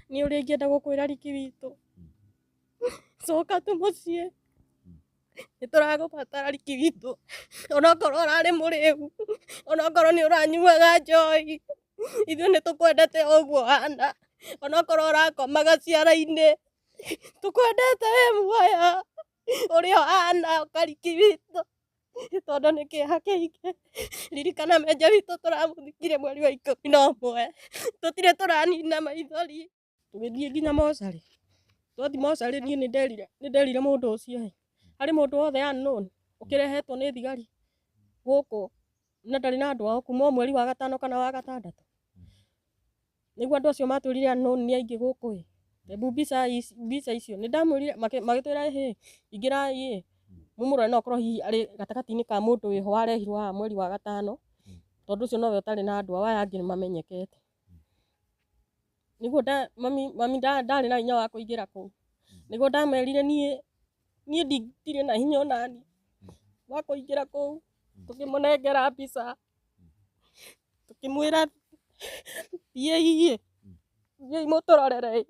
Niĩ ũrĩa ingĩenda gũkwĩra Riki witũ, coka tu mũciĩ, nĩ tũragũbatara Riki witũ, onokorwo ũrarĩ mũrĩu, onokorwo nĩ ũranyuaga njohi, ithuĩ nĩ tũkwendete o ũguo ũhana, onokorwo ũrakomaga ciara-inĩ, tũkwendete wĩ muoyo ũrĩa ũhana ũka Riki witũ, tondũ nĩ kĩeha kĩingĩ. Ririkana menja witũ tũramũthikire mweri wa 11, tũtirĩ tũranina maithori. Tũgĩthiĩ nginya mocarĩ, twathiĩ mocarĩ niĩ nĩ nderire mũndũ ũcio ĩ, harĩ mũndũ wothe unknown ũkĩrehetwo nĩ thigari gũkũ na ndarĩ na andũ ao kuma o mweri wa gatano kana wa gatandatũ. Nĩguo andũ acio matwĩrire unknown nĩ aingĩ gũkũ ĩ, hebu mbica icio nĩ ndamwĩrire, magĩtwĩra ĩhĩ, ingĩrai ĩ mũmũrore no akorwo hihi arĩ gatagatĩ-inĩ ka mũndũ wĩho warehirwo haha mweri wa gatano, tondũ ũcio nowe ũtarĩ na andũ ao, aya angĩ nĩ mamenyekete. Nĩguo mami ndarĩ na hinya wa kũingĩra kũu, nĩguo ndamerire niĩ ndirĩ na hinya onani wa kũingĩra kũu, tũkĩmũnengera mbica, tũkĩmwĩra thiĩi ĩ, thiĩi mũtũrorere ĩ.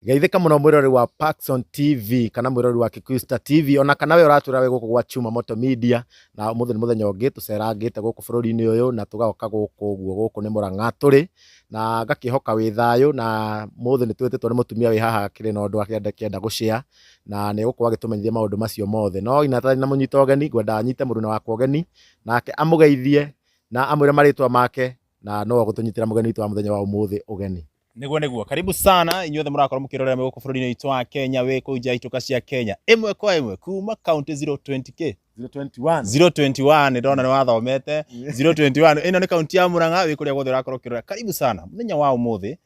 Geithĩka mũno mwĩroreri wa Paxson TV kana mwĩroreri wa Kikuyu Star TV, ona kana we ũratwĩra wĩ gũkũ gwa Chuma Moto Media. Na ũmũthĩ nĩ mũthenya ũngĩ tũcerangĩte gũkũ bũrũri-inĩ ũyũ na tũgoka gũkũ ũguo, gũkũ nĩ Mũrang'a tũrĩ na ngakĩhoka wĩ thayũ. Na mũthĩ nĩ twĩtĩtwo nĩ mũtumia wĩ haha akĩrĩ na ũndũ akĩenda gũshare na nĩ egũkorwo agĩtũmenyithia maũndũ macio mothe. No ina atarĩ na mũnyita ũgeni, ngwenda nyite mũruna wakwa ũgeni nake amũgeithie na amwĩre marĩtwa make, na no egũtũnyitĩra mũgeni witũ wa mũthenya wa ũmũthĩ ũgeni. Nĩguo nĩguo, karibu sana inyuothe mũrakorwo mũkĩrorera mwĩ gũkũ bũrũri-inĩ witũ wa Kenya, wĩ kũu nja ya ituĩka cia Kenya ĩmwe kwa ĩmwe kuma county 020K. 021. 021, nĩ ndona nĩ wathomete 021. Ĩno nĩ kaunti ya Murang'a, wĩ kũrĩa guothe ũrakorwo ũkĩrora, karibu sana mũthenya wa ũmũthĩ.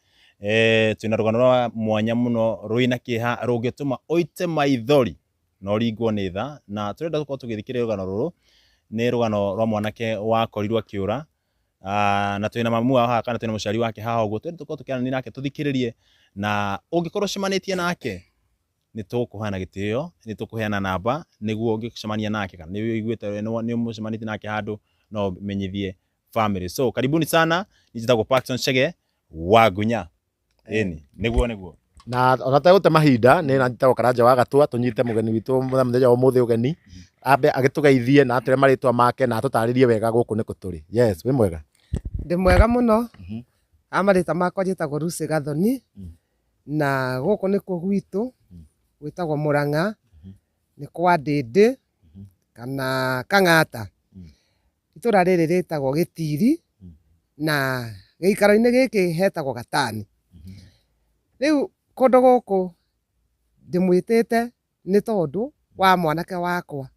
Twĩna rũgano rwa mwanya mũno rwĩna kĩeha rũngĩtũma ũite maithori na ũringwo nĩ tha, na tũrenda tũkorwo tũgĩthikĩrĩria rũgano rũrũ. Nĩ rũgano rwa mwanake wakorirwo akĩũra. Na twĩna mamu wao haha kana twĩna mũciari wake haha ũguo, twende tũkorwo tũkĩaranĩria nake tũthikĩrĩrie, na ũngĩkorwo ũcemanĩtie nake nĩ tũkũheana gĩtĩo, nĩ tũkũheana namba nĩguo ũngĩcemania nake kana nĩ ũiguĩte nĩ ũmũcemanĩtie nake handũ, no ũmenyithie family. So karibuni sana, niĩ njĩtagwo Paxson Chege wa Ngunya. Ĩni, nĩguo nĩguo. Na ona tegũte mahinda, nĩ na njĩtagwo Karanja wa Gatua, tũnyite mũgeni witũ mũthenya wa ũmũthĩ ũgeni, ambe agĩtũgeithie na atwĩre marĩtwa make na atũtarĩrie wega gũkũ nĩkũ tũrĩ. Yes, wĩ mwega? Ndĩ mwega mũno. A marĩtwa makwa njĩtagwo Lucy Gathoni, na gũkũ nĩkuo gwitũ gwĩtagwo Mũrang'a, nĩ kwa Ndĩndĩ kana Kang'ata. Itũra rĩrĩ rĩtagwo Gĩtiri na gĩikaro-inĩ gĩkĩ hetagwo Gatani. Rĩu kũndũ gũkũ ndĩmwĩtĩte nĩ tondũ wa mwanake wakwa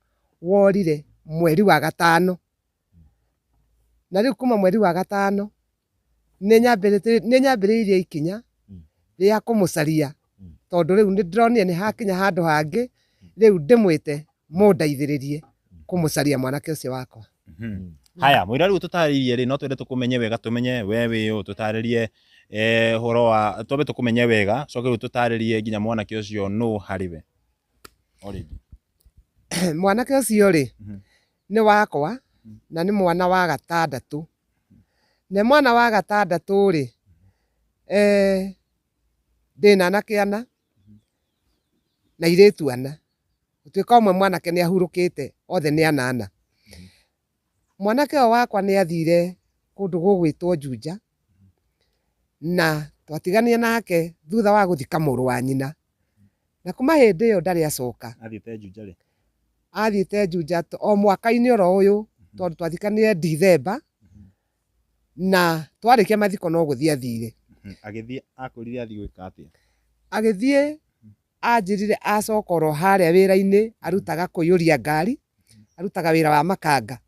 worire mweri wa gatano. Na rĩu kuma mweri wa gatano nĩ nyambĩrĩirie ikinya rĩa kũmũcaria, tondũ rĩu nĩ ndĩronire nĩ hakinya handũ hangĩ, rĩu ndĩmwĩte mũndeithĩrĩrie kũmũcaria mwanake ũcio wakwa. Haya, mũira rĩu tũtarĩirie rĩ, no twende tũkũmenye wega, tũmenye we wĩ ũ, tũtarĩrie ũhoro wa, twambe tũkũmenye wega, coke rĩu tũtarĩrie nginya mwanake ũcio nũ harĩ we. O rĩngĩ. Mwanake ũcio rĩ, nĩ wakwa na nĩ mwana wa gatandatũ. Na mwana wa gatandatũ rĩ, ndĩna anake ana na airĩtu ana. Gũtuĩka ũmwe mwanake nĩ ahurũkĩte, othe nĩ anana. Mwanake ũyũ wakwa nĩ athire kũndũ gũgwĩtwo Juja, na twatiganire nake thutha wa gũthika mũrũ wa nyina. Na kuma hĩndĩ ĩyo ndarĩ acoka. Athiĩte Juja rĩ? Athiĩte Juja o mwaka-inĩ oro ũyũ, tondũ twathikanire Dithemba, na twarĩkia mathiko no gũthiĩ athire. Agĩthiĩ akwĩrire athiĩ gwĩka atĩa? Agĩthiĩ anjĩrire acoka oro harĩa wĩra-inĩ arutaga kũiyũria ngari, arutaga wĩra wa makanga.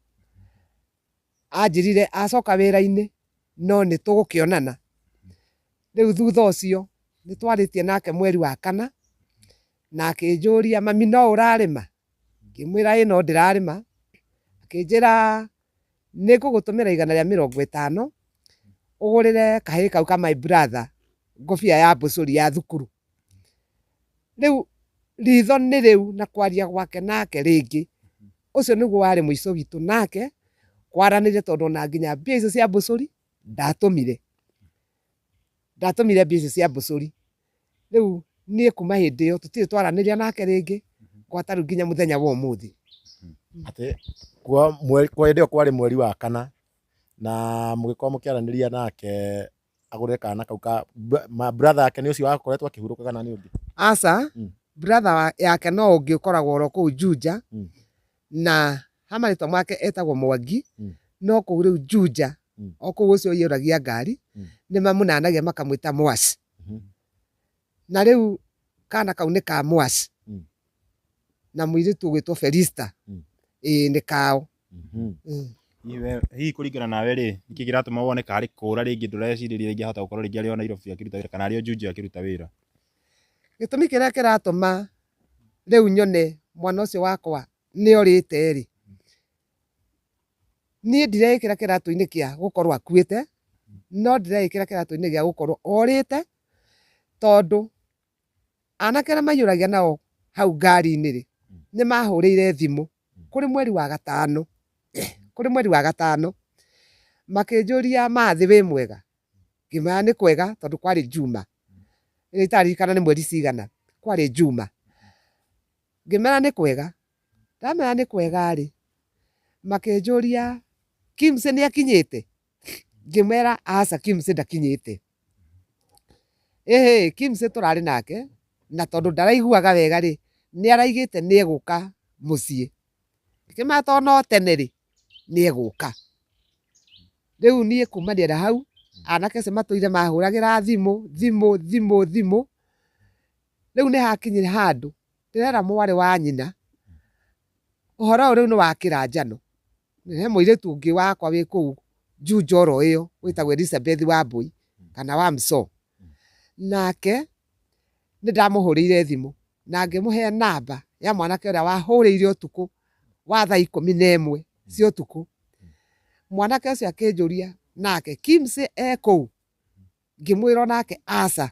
Anjĩrire acoka wĩra-inĩ no nĩ tũgũkĩonana. Rĩu thutha ũcio nĩ twarĩtie nake mweri wa kana, na akĩnjũria, mami no ũrarĩma? Ngĩmwĩra ĩ no ndĩrarĩma. Akĩnjĩra Nĩ ngũgũtũmĩra 150 ũgũrĩre kahĩĩ kau ka my brother ngobia ya mbũcũri ya thukuru. Rĩu ritho nĩ rĩu na kwaria gwake nake rĩngĩ, ũcio nĩguo warĩ mũico witũ nake kwaranĩria, tondũ ona nginya mbia icio cia mbũcũri ndatũmire. Ndatũmire mbia icio cia mbũcũri. Rĩu niĩ kuma hĩndĩ ĩyo tũtirĩ twaranĩria nake rĩngĩ gwata rĩu nginya mũthenya wa ũmũthĩ. Atĩ kwa mweri kwa hĩndĩ ĩyo kwarĩ mweri wa kana na mũgĩkorwo mũkĩaranĩria nake agũrĩre kana kau ka ma brother yake nĩ ũcio wakoretwo akĩhurũka kana nĩ ũngĩ? Aca, brother yake no ũngĩ ũkoragwo oro kũu Juja, na ha marĩtwa make etagwo Mwangi, no kũu rĩu Juja, o kũu ũcio ũiyũragia ngari, nĩ mamũnanagia makamwĩta Mwaci. Na rĩu kana kau nĩ ka Mwaci na mũirĩtu ũgwĩtwo Felista, ĩĩ nĩ kao. Hihi kũringana nawe rĩ, nĩkĩ kĩratũma wone karĩ kũra rĩngĩ ndũrecirĩria rĩngĩ ahota gũkorwo rĩngĩ arĩ o Nairobi akĩruta wĩra kana arĩ o Juja akĩruta wĩra? Gĩtũmi kĩrĩa kĩratũma rĩu nyone mwana ũcio wakwa nĩ orĩte rĩ, niĩ ndireĩkĩra kĩratũ-inĩ kĩa gũkorwo akuĩte, no ndĩreĩkĩra kĩratũ-inĩ gĩa gũkorwo orĩte, tondũ anake arĩa maiyũragia nao hau ngari-inĩ rĩ, nĩ mahũrĩire thimũ kũrĩ mweri wa gatano, kũrĩ mweri wa gatano, makĩnjũria mathĩ wĩ mwega, ngĩmera nĩ kwega tondũ kwarĩ Juma, rĩrĩa itaririkana nĩ mweri cigana, kwarĩ Juma, ngĩmera nĩ kwega, ndamera nĩ kwega rĩ, makĩnjũria Kimsi nĩ akinyĩte, ngĩmera aca Kimsi ndakinyĩte, ĩhĩ Kimsi tũrarĩ nake, na tondũ ndaraiguaga wega rĩ, nĩ araigĩte nĩ egũka mũciĩ, ngĩmera tondũ no tene rĩ, nĩ egũka. Rĩu niĩ kumania na hau, anake acio matũire mahũragĩra thimũ, thimũ, thimũ, thimũ, rĩu nĩ hakinyire handũ, ndĩrera mwarĩ wa nyina, ũhoro ũyũ rĩu nĩ wa kĩranjano, he mũirĩtu ũngĩ wakwa wĩ kũu Juja oro ĩyo, wĩtagwo Elizabeth Wambui, kana wa Mso, nake nĩ ndamũhũrĩire thimũ, na ngĩmũhe namba ya mwanake ũrĩa wahũrĩire ũtukũ wa thaa 11 cia ũtukũ. Mwanake ũcio akĩnjũria nake Kimsi e kũu, ngĩmwĩra onake aca,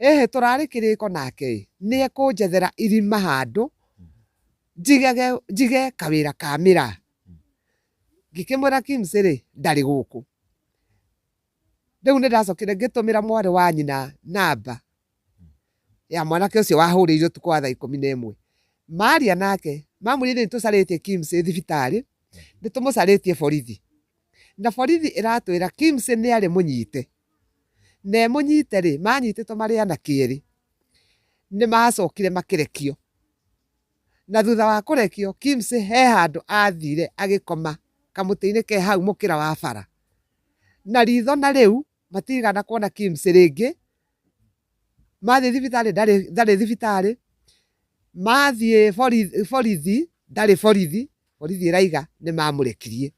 ĩhĩ tũrarĩ kĩrĩko nake ĩ, nĩ ekũnjethera irima handũ njige kawĩra ka mĩraa. Ngĩkĩmwĩra Kimsi rĩ ndarĩ gũkũ. Rĩu nĩ ndacokire ngĩtũmĩra mwarĩ wa nyina namba ya mwanake ũcio wahũrĩire ũtukũ wa thaa 11. Maria nake mamwĩrire nĩ tũcarĩtie Kimsi thibitarĩ, nĩ tũmũcarĩtie borithi, na borithi ĩratwĩra Kimsi nĩ arĩ mũnyite, na ĩmũnyite rĩ, manyitĩtwo marĩ anake erĩ, nĩ macokire makĩrekio, na thutha wa kũrekio Kimsi he handũ athire agĩkoma kamũtĩ-inĩ ke hau mũkĩra wa bara, na ritho na rĩu matigana kuona Kimsi rĩngĩ, mathiĩ thibitarĩ ndarĩ thibitarĩ, mathiĩ borithi ndarĩ borithi, borithi ĩraiga nĩ mamũrekirie.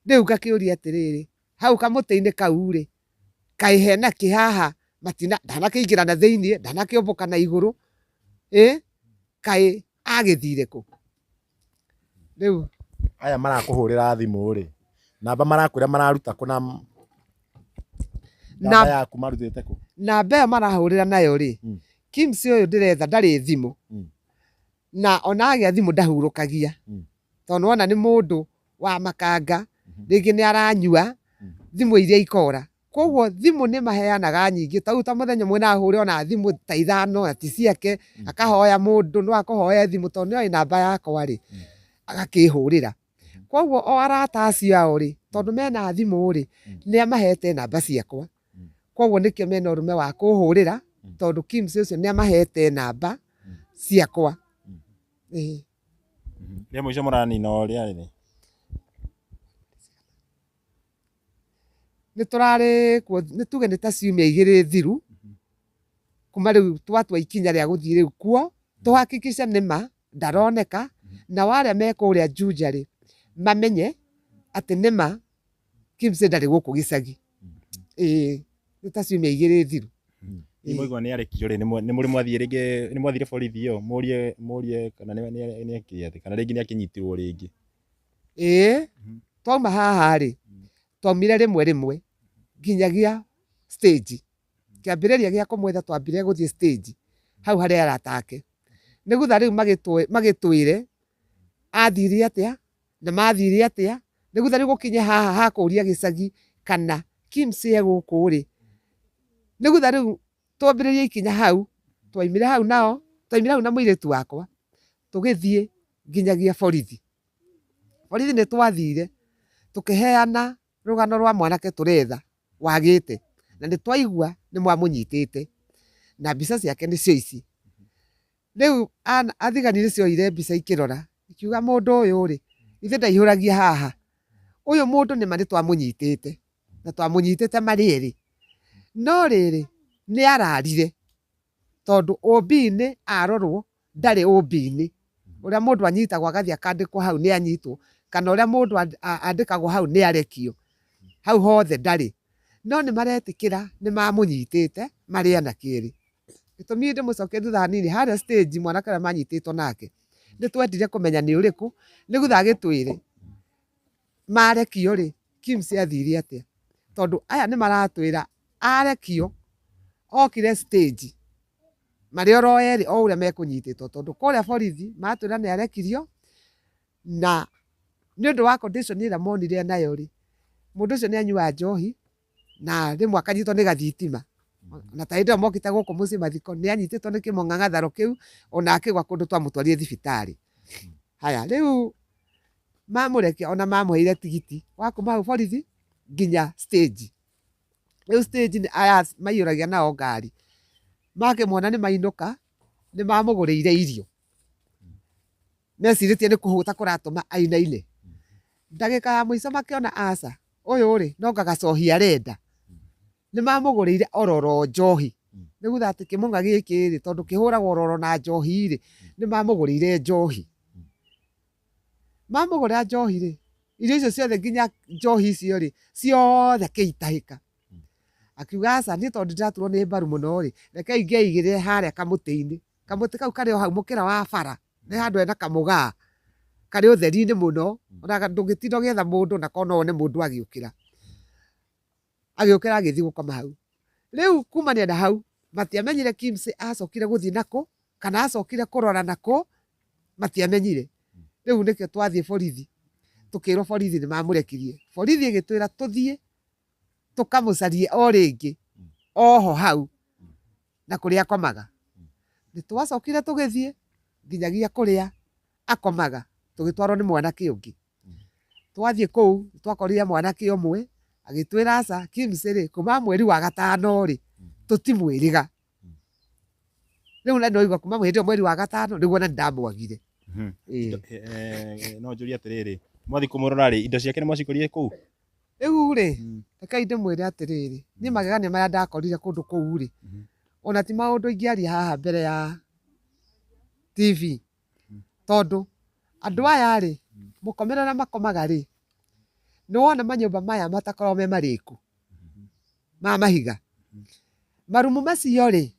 Rĩu ngakĩũria atĩrĩrĩ, hau kamũtĩ-inĩ kau rĩ, kaĩ hena kĩ haha, matina ndanakĩingĩra na thĩiniĩ, ndanakĩũmbũka na igũrũ, ĩ kaĩ agĩthire kũ? Rĩu aya marakũhũrĩra thimũ rĩ, namba marakwĩra mararuta kũ na namba yaku marutĩte kũ? Namba ĩyo marahũrĩra nayo rĩ, Kimsi ũyũ ndĩretha ndarĩ thimũ, na ona agĩa thimũ ndahurũkagia, tondũ wona nĩ mũndũ wa makanga, rĩngĩ nĩ aranyua thimũ iria ikora, koguo thimũ nĩ maheanaga nyingĩ, ta rĩu ta mũthenya ũmwe no ahũre ona thimũ ta 5 na ti ciake, akahoya mũndũ no akũhoe thimũ tondũ nĩoĩ namba yakwa rĩ, agakĩhũrĩra. Koguo o arata acio ao rĩ, tondũ mena thimũ rĩ, nĩ amahete namba ciakwa, koguo nĩkĩo mena ũrũme wa kũhũrĩra, tondũ Kimsi ũcio nĩ amahete namba ciakwa. Rĩa mũico mũranina o rĩa rĩ? Nĩ tũrarĩ kuo, nĩ tuge nĩ ta ciumia 2 thiru, kuma rĩu twatua ikinya rĩa gũthiĩ rĩu kuo, tũhakikice nĩ ma ndaroneka, na arĩa me kũrĩa Juja rĩ, mamenye atĩ nĩ ma Kimsi ndarĩ gũkũ gĩcagi. Ĩĩ, nĩ ta ciumia 2 thiru. Nĩ mwaigua nĩ arekio rĩ, nĩ mũrĩ mwathiĩ rĩngĩ, nĩ mwathire borithi ĩyo, mũrie kana nĩ akĩ atĩ, kana rĩngĩ nĩ akĩnyitirwo rĩngĩ? Ĩĩ, Twauma haha rĩ, twaumire rĩmwe rĩmwe nginyagia stage. Kĩambĩrĩria gĩa kũmwetha twambire gũthiĩ stage hau harĩa arata ake. Nĩgetha rĩu magĩtwĩre athire atĩa na mathire atĩa, nĩgetha rĩu gũkinye haha ha kũria gĩcagi kana Kims e gũkũ rĩ, nĩgetha rĩu twambĩrĩrie ikinya hau, twaumire hau nao, twaumire hau na mũirĩtu wakwa, tũgĩthiĩ nginyagia borithi. Borithi nĩ twathire tũkĩheana rũgano rwa mwanake tũretha wagĩte, na nĩ twaigua nĩ mwamũnyitĩte na mbica ciake nĩcio ici. Rĩu athigani nĩ cioire mbica ikĩrora, ikiuga mũndũ ũyũ rĩ, ithe ndaihũragia haha, ũyũ mũndũ nĩma nĩ twamũnyitĩte na twamũnyitĩte marĩ erĩ, no rĩrĩ nĩ ararire tondũ OB-inĩ arorwo ndarĩ OB-inĩ. Ũrĩa mũndũ anyitagwo agathiĩ akandĩkwo hau nĩ anyitwo, kana ũrĩa mũndũ andĩkagwo hau nĩ arekio, hau hothe ndarĩ. No nĩ maretĩkĩra nĩ mamũnyitĩte marĩ anake erĩ. Gĩtũmi ndĩmũcokie thutha hanini, harĩa stage mwanake ũrĩa manyitĩtwo nake, nĩ twendire kũmenya nĩ ũrĩkũ, nĩgetha agĩtwĩre marekio rĩ, Kims athire atĩa. Tondũ aya nĩ maratwĩra arekio okire stage marĩ oro erĩ o ũrĩa mekũnyitĩtwo, tondũ kũrĩa borithi matwĩra nĩ arekirio na nĩ ũndũ wa condition ĩrĩa monire nayo rĩ, mũndũ ũcio nĩ anyuaga njohi na rĩmwe akanyitwo nĩ gathitima. Na ta hĩndĩ ĩyo mokĩte gũkũ mũciĩ mathiko nĩ anyitĩtwo nĩ kĩmũng'ang'atharũ kĩu ona akĩgwa kũndũ twamũtwarire thibitarĩ. Haya rĩu mamũrekia ona mamũheire tigiti wa kuma hau borithi nginya stage. Rĩu stage nĩ aya maiyũragia nao ngari, makĩmuona nĩ mainũka nĩ mamũgũrĩire irio. Mecirĩtie nĩ kũhũta kũratũma ainaine. Ndagĩka ya mũico makĩona aca, ũyũ rĩ no anga gacohi arenda. Nĩ mamũgũrĩire ororo njohi. Nĩguo atĩ kĩmũng'a gĩkĩ rĩ, tondũ kĩhũragwo ororo na njohi rĩ, nĩ mamũgũrĩire njohi. Mamũgũrĩra njohi rĩ, irio icio ciothe nginya njohi icio rĩ, ciothe akĩitahĩka. Akiuga aca niĩ tondũ ndĩraturwo nĩ mbaru mũno rĩ, rekei ngeigĩrĩre harĩa kamũtĩ-inĩ. Kamũtĩ kau karĩ o hau mũkĩra wa bara, nĩ handũ hena kamũgaa, karĩ ũtheri-inĩ mũno, ona ndũngĩtinda ũgĩetha mũndũ na korwo no wone mũndũ agĩũkĩra. Agĩũkĩra agĩthiĩ gũkoma hau. Rĩu kumania na hau, matiamenyire Kims acokire gũthiĩ nakũ, kana acokire kũrora nakũ, matiamenyire. Rĩu nĩkĩo twathiĩ borithi, tũkĩrwo borithi nĩ mamũrekirie. Borithi ĩgĩtwĩra tũthiĩ tũkamũcarie o rĩngĩ, oho hau, na kũrĩa akomaga. Nĩ twacokire tũgĩthiĩ nginyagia kũrĩa akomaga, tũgĩtwarwo nĩ mwanake ũngĩ. Twathiĩ kũu twakorire mwanake ũmwe agĩtwĩra aca Kims rĩ, kuma mweri wa gatano rĩ, tũtimwĩrĩga. Rĩu na nĩwaigua kuma hĩndĩ ĩyo mweri wa gatano nĩguo na ndamwagire. No njũrie atĩrĩrĩ, mwathiĩ kũmũrora rĩ, indo ciake nĩ mwacikorire kũu? Rĩu rĩ, rekei ndĩmwĩre atĩrĩrĩ, niĩ magegania marĩa ndakorire kũndũ kũu rĩ, ona ti maũndũ ingĩaria haha mbere ya TV. Tondũ andũ aya rĩ, mũkomere ũrĩa makomaga rĩ, nĩ wona manyũmba maya matakoragwo me marĩku ma mahiga. Marumu macio rĩ,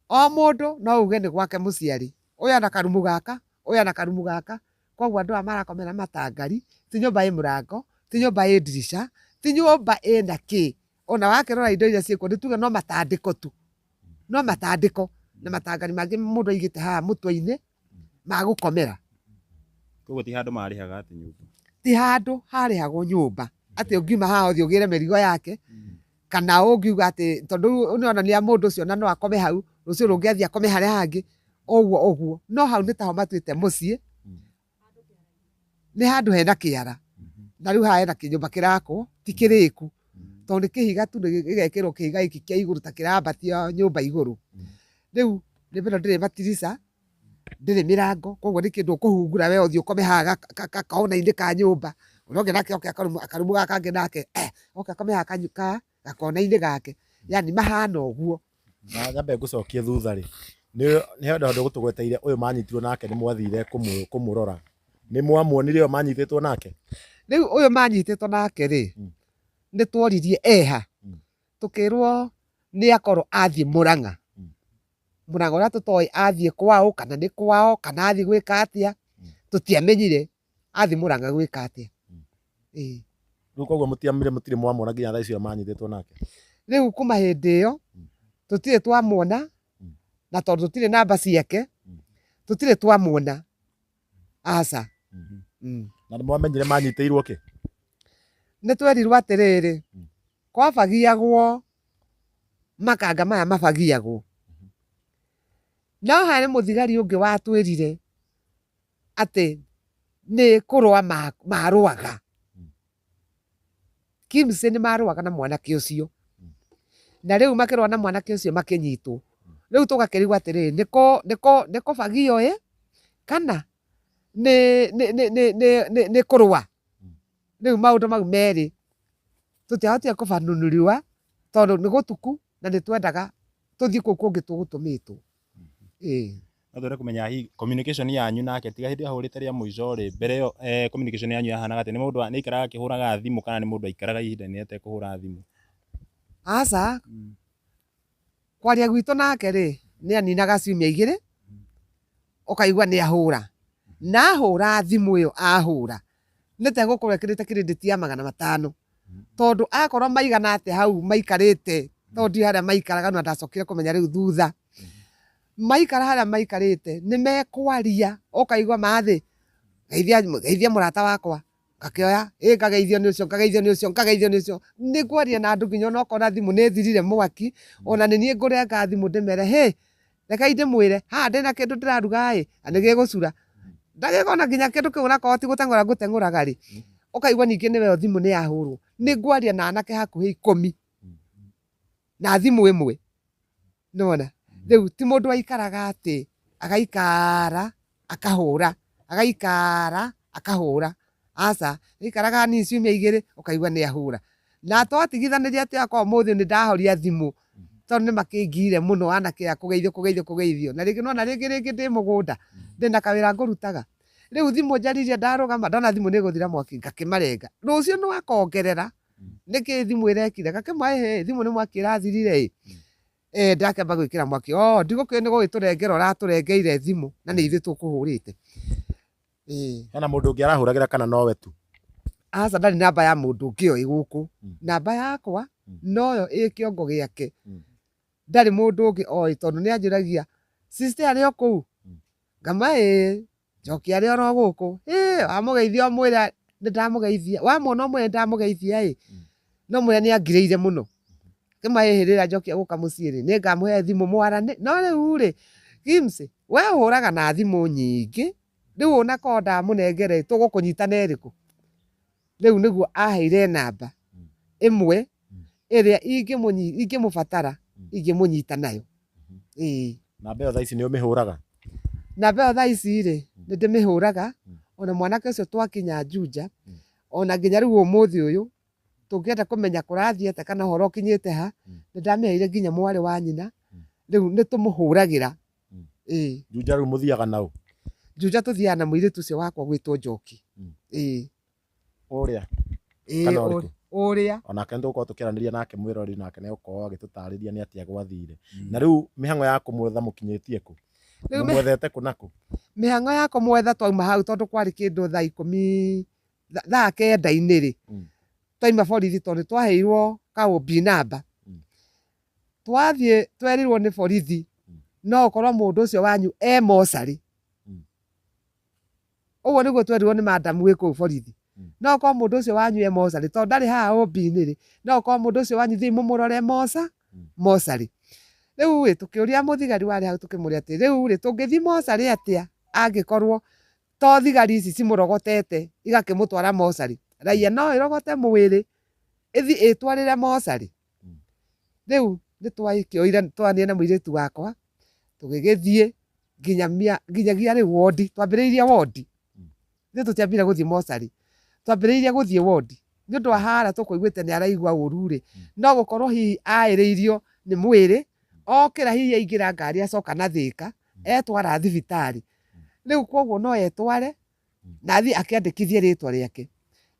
o mũndũ no uge nĩ gwake mũciari, ũyũ ena karumu gaka, ũyũ ena karumu gaka, koguo andũ aya marakomera matangari, ti nyũmba ĩ mũrango, ti nyũmba ĩ ndirica, ti nyũmba ĩna kĩ. Ona wakĩrora indo iria ciĩkuo nĩ tuge no matandĩko tu. No matandĩko na matangari mangĩ mũndũ aigĩte haha mũtwe-inĩ ma gũkomera. Koguo ti handũ marĩhaga atĩ nyũmba. Ti handũ harĩhagwo nyũmba atĩ ũngiuma haha ũthiĩ ũgĩre mĩrigo yake kana ũngiuga atĩ tondũ rĩu nĩ onania mũndũ ũcio na no akome hau rũciũ rũngĩ athiĩ akome harĩa hangĩ ũguo ũguo. No hau nĩ taho matuĩte mũciĩ nĩ handũ hena kĩara na rĩu haha hena kĩnyũmba kĩrakwo ti kĩrĩku tondũ nĩ kĩhiga tu gĩgekĩrwo kĩhiga gĩkĩ kĩa igũrũ ta kĩrambatia nyũmba igũrũ. Rĩu nyũmba ĩno ndĩrĩ matirica, ndĩrĩ mĩrango koguo nĩ kĩndũ ũkũhungura we ũthiĩ ũkome haha gakona-inĩ ka nyũmba, ũrĩa ũngĩ nake oke akarumu gaka kangĩ nake oke akome haha gakona-inĩ gake, yani mahana ũguo. Na nyambe ngũcokie thutha rĩ, nĩ he handũ ũgũtũgweteire ũyũ manyitirwo nake nĩ mwathire kũmũrora. Nĩ mwamuonire ũyũ manyitĩtwo nake? Rĩu ũyũ manyitĩtwo nake rĩ, nĩ tworirie eha, tũkĩrwo nĩ akorwo athiĩ Mũrang'a. Mũrang'a ũrĩa tũtoĩ athiĩ kwaũ kana nĩ kwao kana athiĩ gwĩka atĩa, tũtiamenyire athiĩ Mũrang'a gwĩka atĩa. Ĩĩ. Rĩu koguo mũtiamire mũtirĩ mwamwona nginya thaa icio manyitĩtwo nake. Rĩu kuma hĩndĩ ĩyo tũtirĩ twamuona na tondũ tũtirĩ namba ciake tũtirĩ twamuona aca. Na nĩ mwamenyire manyitĩirwo kĩ? Nĩ twerirwo atĩrĩrĩ, kwabagiagwo makanga maya mabagiagwo. No harĩ mũthigari ũngĩ watwĩrire atĩ nĩ kũrũa marũaga. Kimsey nĩ marũaga na mwanake ũcio. Na rĩu makĩrũa na mwanake ũcio makĩnyitwo. Rĩu tũgakĩrigwo atĩrĩrĩ, nĩ kũbagio ĩ, kana nĩ kũrũa? Rĩu maũndũ mau merĩ tũtiahotire kũbanũnũriwa tondũ nĩ gũtuku na nĩ twendaga tũthiĩ kũu kũngĩ tũgũtũmĩtwo. Ĩĩ. No twende kũmenya hihi communication yanyu nake tiga hĩndĩ ahũrĩte rĩa mũico rĩ, mbere ĩyo communication yanyu yahanaga atĩa? Nĩ mũndũ nĩ aikaraga akĩhũraga thimũ kana nĩ mũndũ aikaraga ihinda inene atekũhũra thimũ? Aca, kwaria gwitũ nake rĩ, nĩ aninaga ciumia igĩrĩ, ũkaigua nĩ ahũra. Na ahũra thimũ ĩyo ahũra, nĩ ta ĩgũkorwo ĩkĩrĩte credit ya 500. Tondũ akorwo maigana atĩa hau maikarĩte, tondũ ndiũĩ harĩa maikaraga na ndacokire kũmenya rĩu thutha. Maikara harĩa maikarĩte, nĩ mekwaria, ũkaigua mathĩ, geithia geithia mũrata wakwa, ngakĩoya, ĩ ngageithio nĩ ũcio, ngageithio nĩ ũcio, ngageithio nĩ ũcio. Nĩ ngwaria na andũ nginya ona ũkona thimũ nĩ ĩthirire mwaki, ona nĩ niĩ ngũrenga thimũ ndĩmere hĩ, rekei ndĩmwĩre, haha ndĩna kĩndũ ndĩraruga ĩ, na nĩ gĩgũcura. Ndagĩka ona nginya kĩndũ kĩu onakorwo ti gũteng'ũra ngũteng'ũraga rĩ, ũkaigua ningĩ nĩwe thimũ nĩ yahũrwo. Nĩ ngwaria na anake hakuhĩ 10 na thimũ ĩmwe. Nĩwona? Rĩu ti mũndũ waikaraga atĩ agaikara akahũra, agaikara akahũra, aca, aikaraga hanini ciumia igĩrĩ ũkaigua nĩ ahũra. Na twatigithanirie atĩ okorwo ũmũthĩ nĩ ndahoria thimũ, tondũ nĩ makĩngiire mũno anake aya kũgeithio kũgeithio kũgeithio. Na rĩngĩ nĩwona rĩngĩ rĩngĩ ndĩ mũgũnda, ndĩna kawĩra ngũrutaga. Rĩu thimũ njaririe ndarũgama ndona thimũ nĩ ĩgũthira mwaki ngakĩmarenga. Rũciũ no akongerera, nĩkĩ thimũ ĩrekire, ngakĩmwĩra ĩhĩ thimũ nĩ mwaki ĩrathirire ĩ. Ndakĩamba gwĩkĩra mwaki, oh ndigũkĩũĩ nĩ gũgĩtũrengera ũratũrengeire thimũ na nĩ ithuĩ tũkũhũrĩte. Hena mũndũ ũngĩ arahũragĩra kana nowe tu? Aca ndarĩ namba ya mũndũ ũngĩ oĩ gũkũ. Namba yakwa noyo ĩ kĩongo gĩake. Ndarĩ mũndũ ũngĩ oĩ tondũ nĩ anjũragia sister arĩ o kũu? Ngamwĩra ĩĩ, Njoki arĩ oro gũkũ. Ĩ wamũgeithia ũmwĩre nĩ ndamũgeithia, wamwona ũmwĩre nĩ ndamũgeithia ĩ, no mwĩre nĩ angirĩire mũno. Ngĩmwĩra ĩhĩ rĩrĩa Njoki egũka mũciĩ rĩ, nĩ ngamũhe thimũ mwarane. No rĩu rĩ, Gims, we ũhũraga na thimũ nyingĩ, rĩu ona korwo ndamũnengera ĩ, tũgũkũnyita na ĩrĩkũ? Rĩu nĩguo aheire namba ĩmwe ĩrĩa ingĩmũbatara ingĩmũnyita nayo. Ĩĩ. Namba ĩyo thaa ici nĩ ũmĩhũraga? Namba ĩyo thaa ici rĩ, nĩ ndĩmĩhũraga, ona mwanake ũcio twakinya Juja, ona nginya rĩu ũmũthĩ ũyũ, tũngĩenda kũmenya kũrathiĩ atĩa kana ũhoro ũkinyĩte ha, nĩ ndamĩheire nginya mwarĩ wa nyina, rĩu nĩ tũmũhũragĩra. Ĩĩ. Juja rĩu mũthiaga na ũ? Juja tũthiaga na mũirĩtu ũcio wakwa ũgwĩtwo Njoki. Ĩĩ. Ũrĩa? Ĩĩ, Kana ũrĩkũ? ũrĩa. Onake nĩ tũgũkorwo tũkĩaranĩria nake mwĩrori nake nĩ egũkorwo agĩtũtarĩria nĩ atĩa gwathire. Na rĩu mĩhang'o ya kũmwetha mũkinyĩtie kũ? Rĩu Mũmwethete kũ na kũ? Mĩhang'o ya kũmwetha twauma hau tondũ kwarĩ kĩndũ thaa ikũmi, thaa kenda-inĩ rĩ, twaima borithi tondũ nĩ twaheirwo ka OB number. Twathiĩ twerirwo nĩ borithi no ũkorwo mũndũ ũcio wanyu e mocarĩ. Ũguo nĩguo twerirwo nĩ madam wĩ kũu borithi. No ũkorwo mũndũ ũcio wanyu e mocarĩ tondũ ndarĩ haha OB-inĩ rĩ, no ũkorwo mũndũ ũcio wanyu thiĩi mũmũrore mocarĩ. Rĩu ĩ, tũkĩũria mũthigari warĩ hau tũkĩmũria atĩ rĩu rĩ, tũngĩthiĩ mocarĩ atĩa angĩkorwo to thigari ici cimũrogotete igakĩmũtwara mocarĩ? Raia no ĩrogote mwĩrĩ ĩthiĩ ĩtwarĩre mocarĩ? Rĩu nĩ twakĩoire twaranire na mũirĩtu wakwa, tũgĩgĩthiĩ nginyagia rĩu wondi, twambĩrĩirie wondi, ithuĩ tũtiambire gũthiĩ mocarĩ, twambĩrĩirie gũthiĩ wondi, nĩ ũndũ wa harĩa tũkũiguĩte nĩ araigua ũru rĩ, no gũkorwo hihi aĩrĩirio nĩ mwĩrĩ, okĩra hihi aingĩra ngari acoka na Thĩka, etwara thibitarĩ, rĩu koguo no etware na athiĩ akĩandĩkithie rĩtwa rĩake.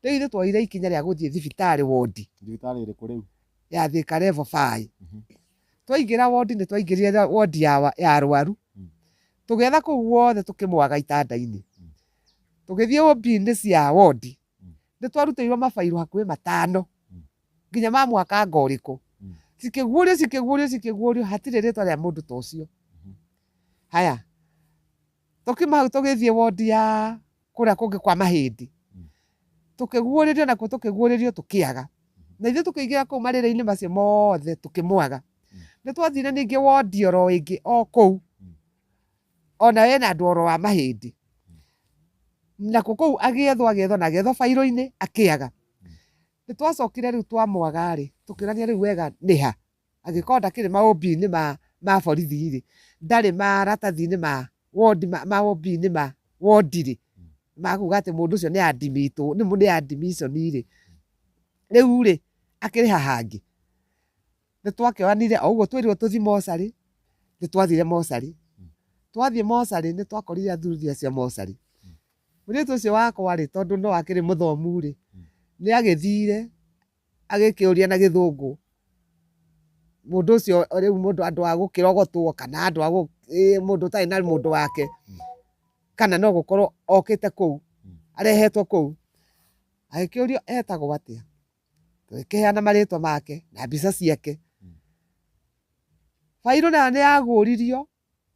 Rĩu ithuĩ twoire ikinya rĩa gũthiĩ thibitarĩ wondi. Thibitarĩ ĩrĩkũ rĩu? Ya Thĩka level 5. Twaingĩra wondi nĩ twaingĩrire wondi ya arwaru. Tũgĩetha kũu guothe tũkĩmwaga itanda-inĩ. Tũgĩthiĩ OB-inĩ cia wondi. Nĩ twarutĩirwo mabairũ hakuhĩ matano nginya ma mwaka anga ũrĩkũ. Cikĩguũrio cikĩguũrio cikĩguũrio hatirĩ rĩtwa rĩa mũndũ ta ũcio. Haya, tũkiuma hau tũgĩthiĩ wondi ya kũrĩa kũngĩ kwa mahĩndĩ. Tũkĩguũrĩrio nakuo tũkĩguũrĩrio tũkĩaga. Na ithuĩ tũkĩingĩra kũu marĩrĩ-inĩ macio mothe tũkĩmwaga. Nĩ twathire ningĩ wondi oro ĩngĩ o kũu. Ona ĩna andũ oro a mahĩndĩ. Nakuo kũu agĩethwo agĩethwo na agĩethwo bairũ-inĩ akĩaga. Nĩ twacokire rĩu twamwaga rĩ, tũkĩũrania rĩu wega nĩ ha? Angĩkorwo ndakĩrĩ maũmbi-inĩ ma borithi rĩ, ndarĩ maratathi-inĩ ma wondi maũmbi-inĩ ma wondi rĩ, ma kuga atĩ mũndũ ũcio nĩ admitwo, nĩ admission rĩ, rĩu rĩ, akĩrĩ ha hangĩ? Nĩ twakĩoyanire o ũguo twĩrirwo tũthiĩ mocarĩ, nĩ twathire mocarĩ. Twathiĩ mocarĩ nĩ twakorire athuri acio a mocarĩ. Mũirĩtu ũcio wakwa rĩ, tondũ no akĩrĩ mũthomu rĩ, nĩ agĩthire agĩkĩũria na gĩthũngũ mũndũ ũcio rĩu mũndũ andũ a gũkĩrogotwo kana andũ a mũndũ ũtarĩ na mũndũ wake, kana no gũkorwo okĩte kũu, arehetwo kũu. Agĩkĩũrio etagwo atĩa, tũgĩkĩheana marĩtwa make na mbica ciake. Bairũ nayo nĩ yaguũririo,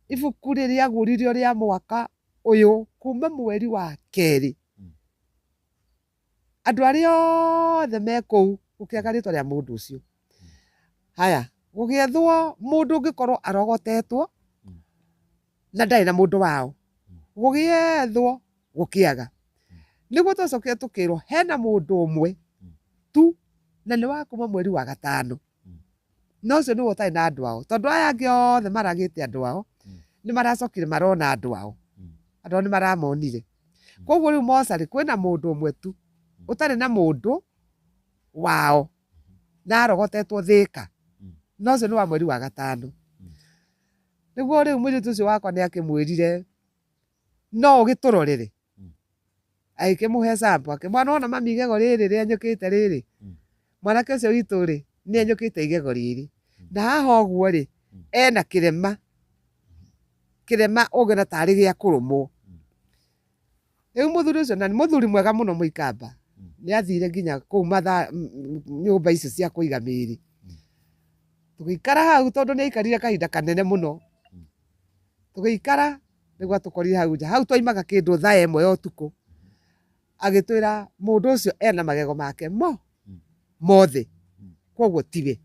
ibuku rĩrĩaguũririo rĩa mwaka ũyũ kuma mweri wa kerĩ. Andũ arĩa othe me kũu gũkĩaga rĩtwa rĩa mũndũ ũcio. Haya, gũgĩethwo mũndũ ũngĩkorwo arogotetwo na ndarĩ na mũndũ wao. Gũgĩethwo gũkĩaga. Nĩguo twacokire tũkĩrwo hena mũndũ ũmwe tu na nĩ wa kuma mweri wa gatano. Na ũcio nĩwe ũtarĩ na andũ ao. Tondũ aya angĩ othe maragĩte andũ ao, nĩ maracokire marona andũ ao. Andũ ao nĩ maramonire. Koguo rĩu mocarĩ kwĩna mũndũ ũmwe tu ũtarĩ na mũndũ wao na arogotetwo Thĩka. Na ũcio nĩ wa mweri wa gatano. Nĩguo rĩu mũirĩtu ũcio wakwa nĩ akĩmwĩrire no ũgĩtũrorere. Agĩkĩmũhe sample akĩmwĩra nĩwona mami igego rĩrĩ rĩenyũkĩte rĩrĩ, mwanake ũcio witũ rĩ nĩ enyũkĩte igego rĩrĩ. Na haha ũguo rĩ ena kĩrema, kĩrema ũngĩona tarĩ gĩa kũrũmwo. Rĩu mũthuri ũcio na nĩ mũthuri mwega mũno mũikamba, nĩ athire nginya kũu mathaa nyũmba icio cia kũiga mĩĩrĩ. Tũgĩikara hau tondũ nĩ aikarire kahinda kanene mũno. Tũgĩikara nĩguo atũkorire hau nja. Hau twaimaga kĩndũ thaa ĩmwe ya ũtukũ. Agĩtwĩra mũndũ ũcio ena magego make mo mothe, koguo tiwe.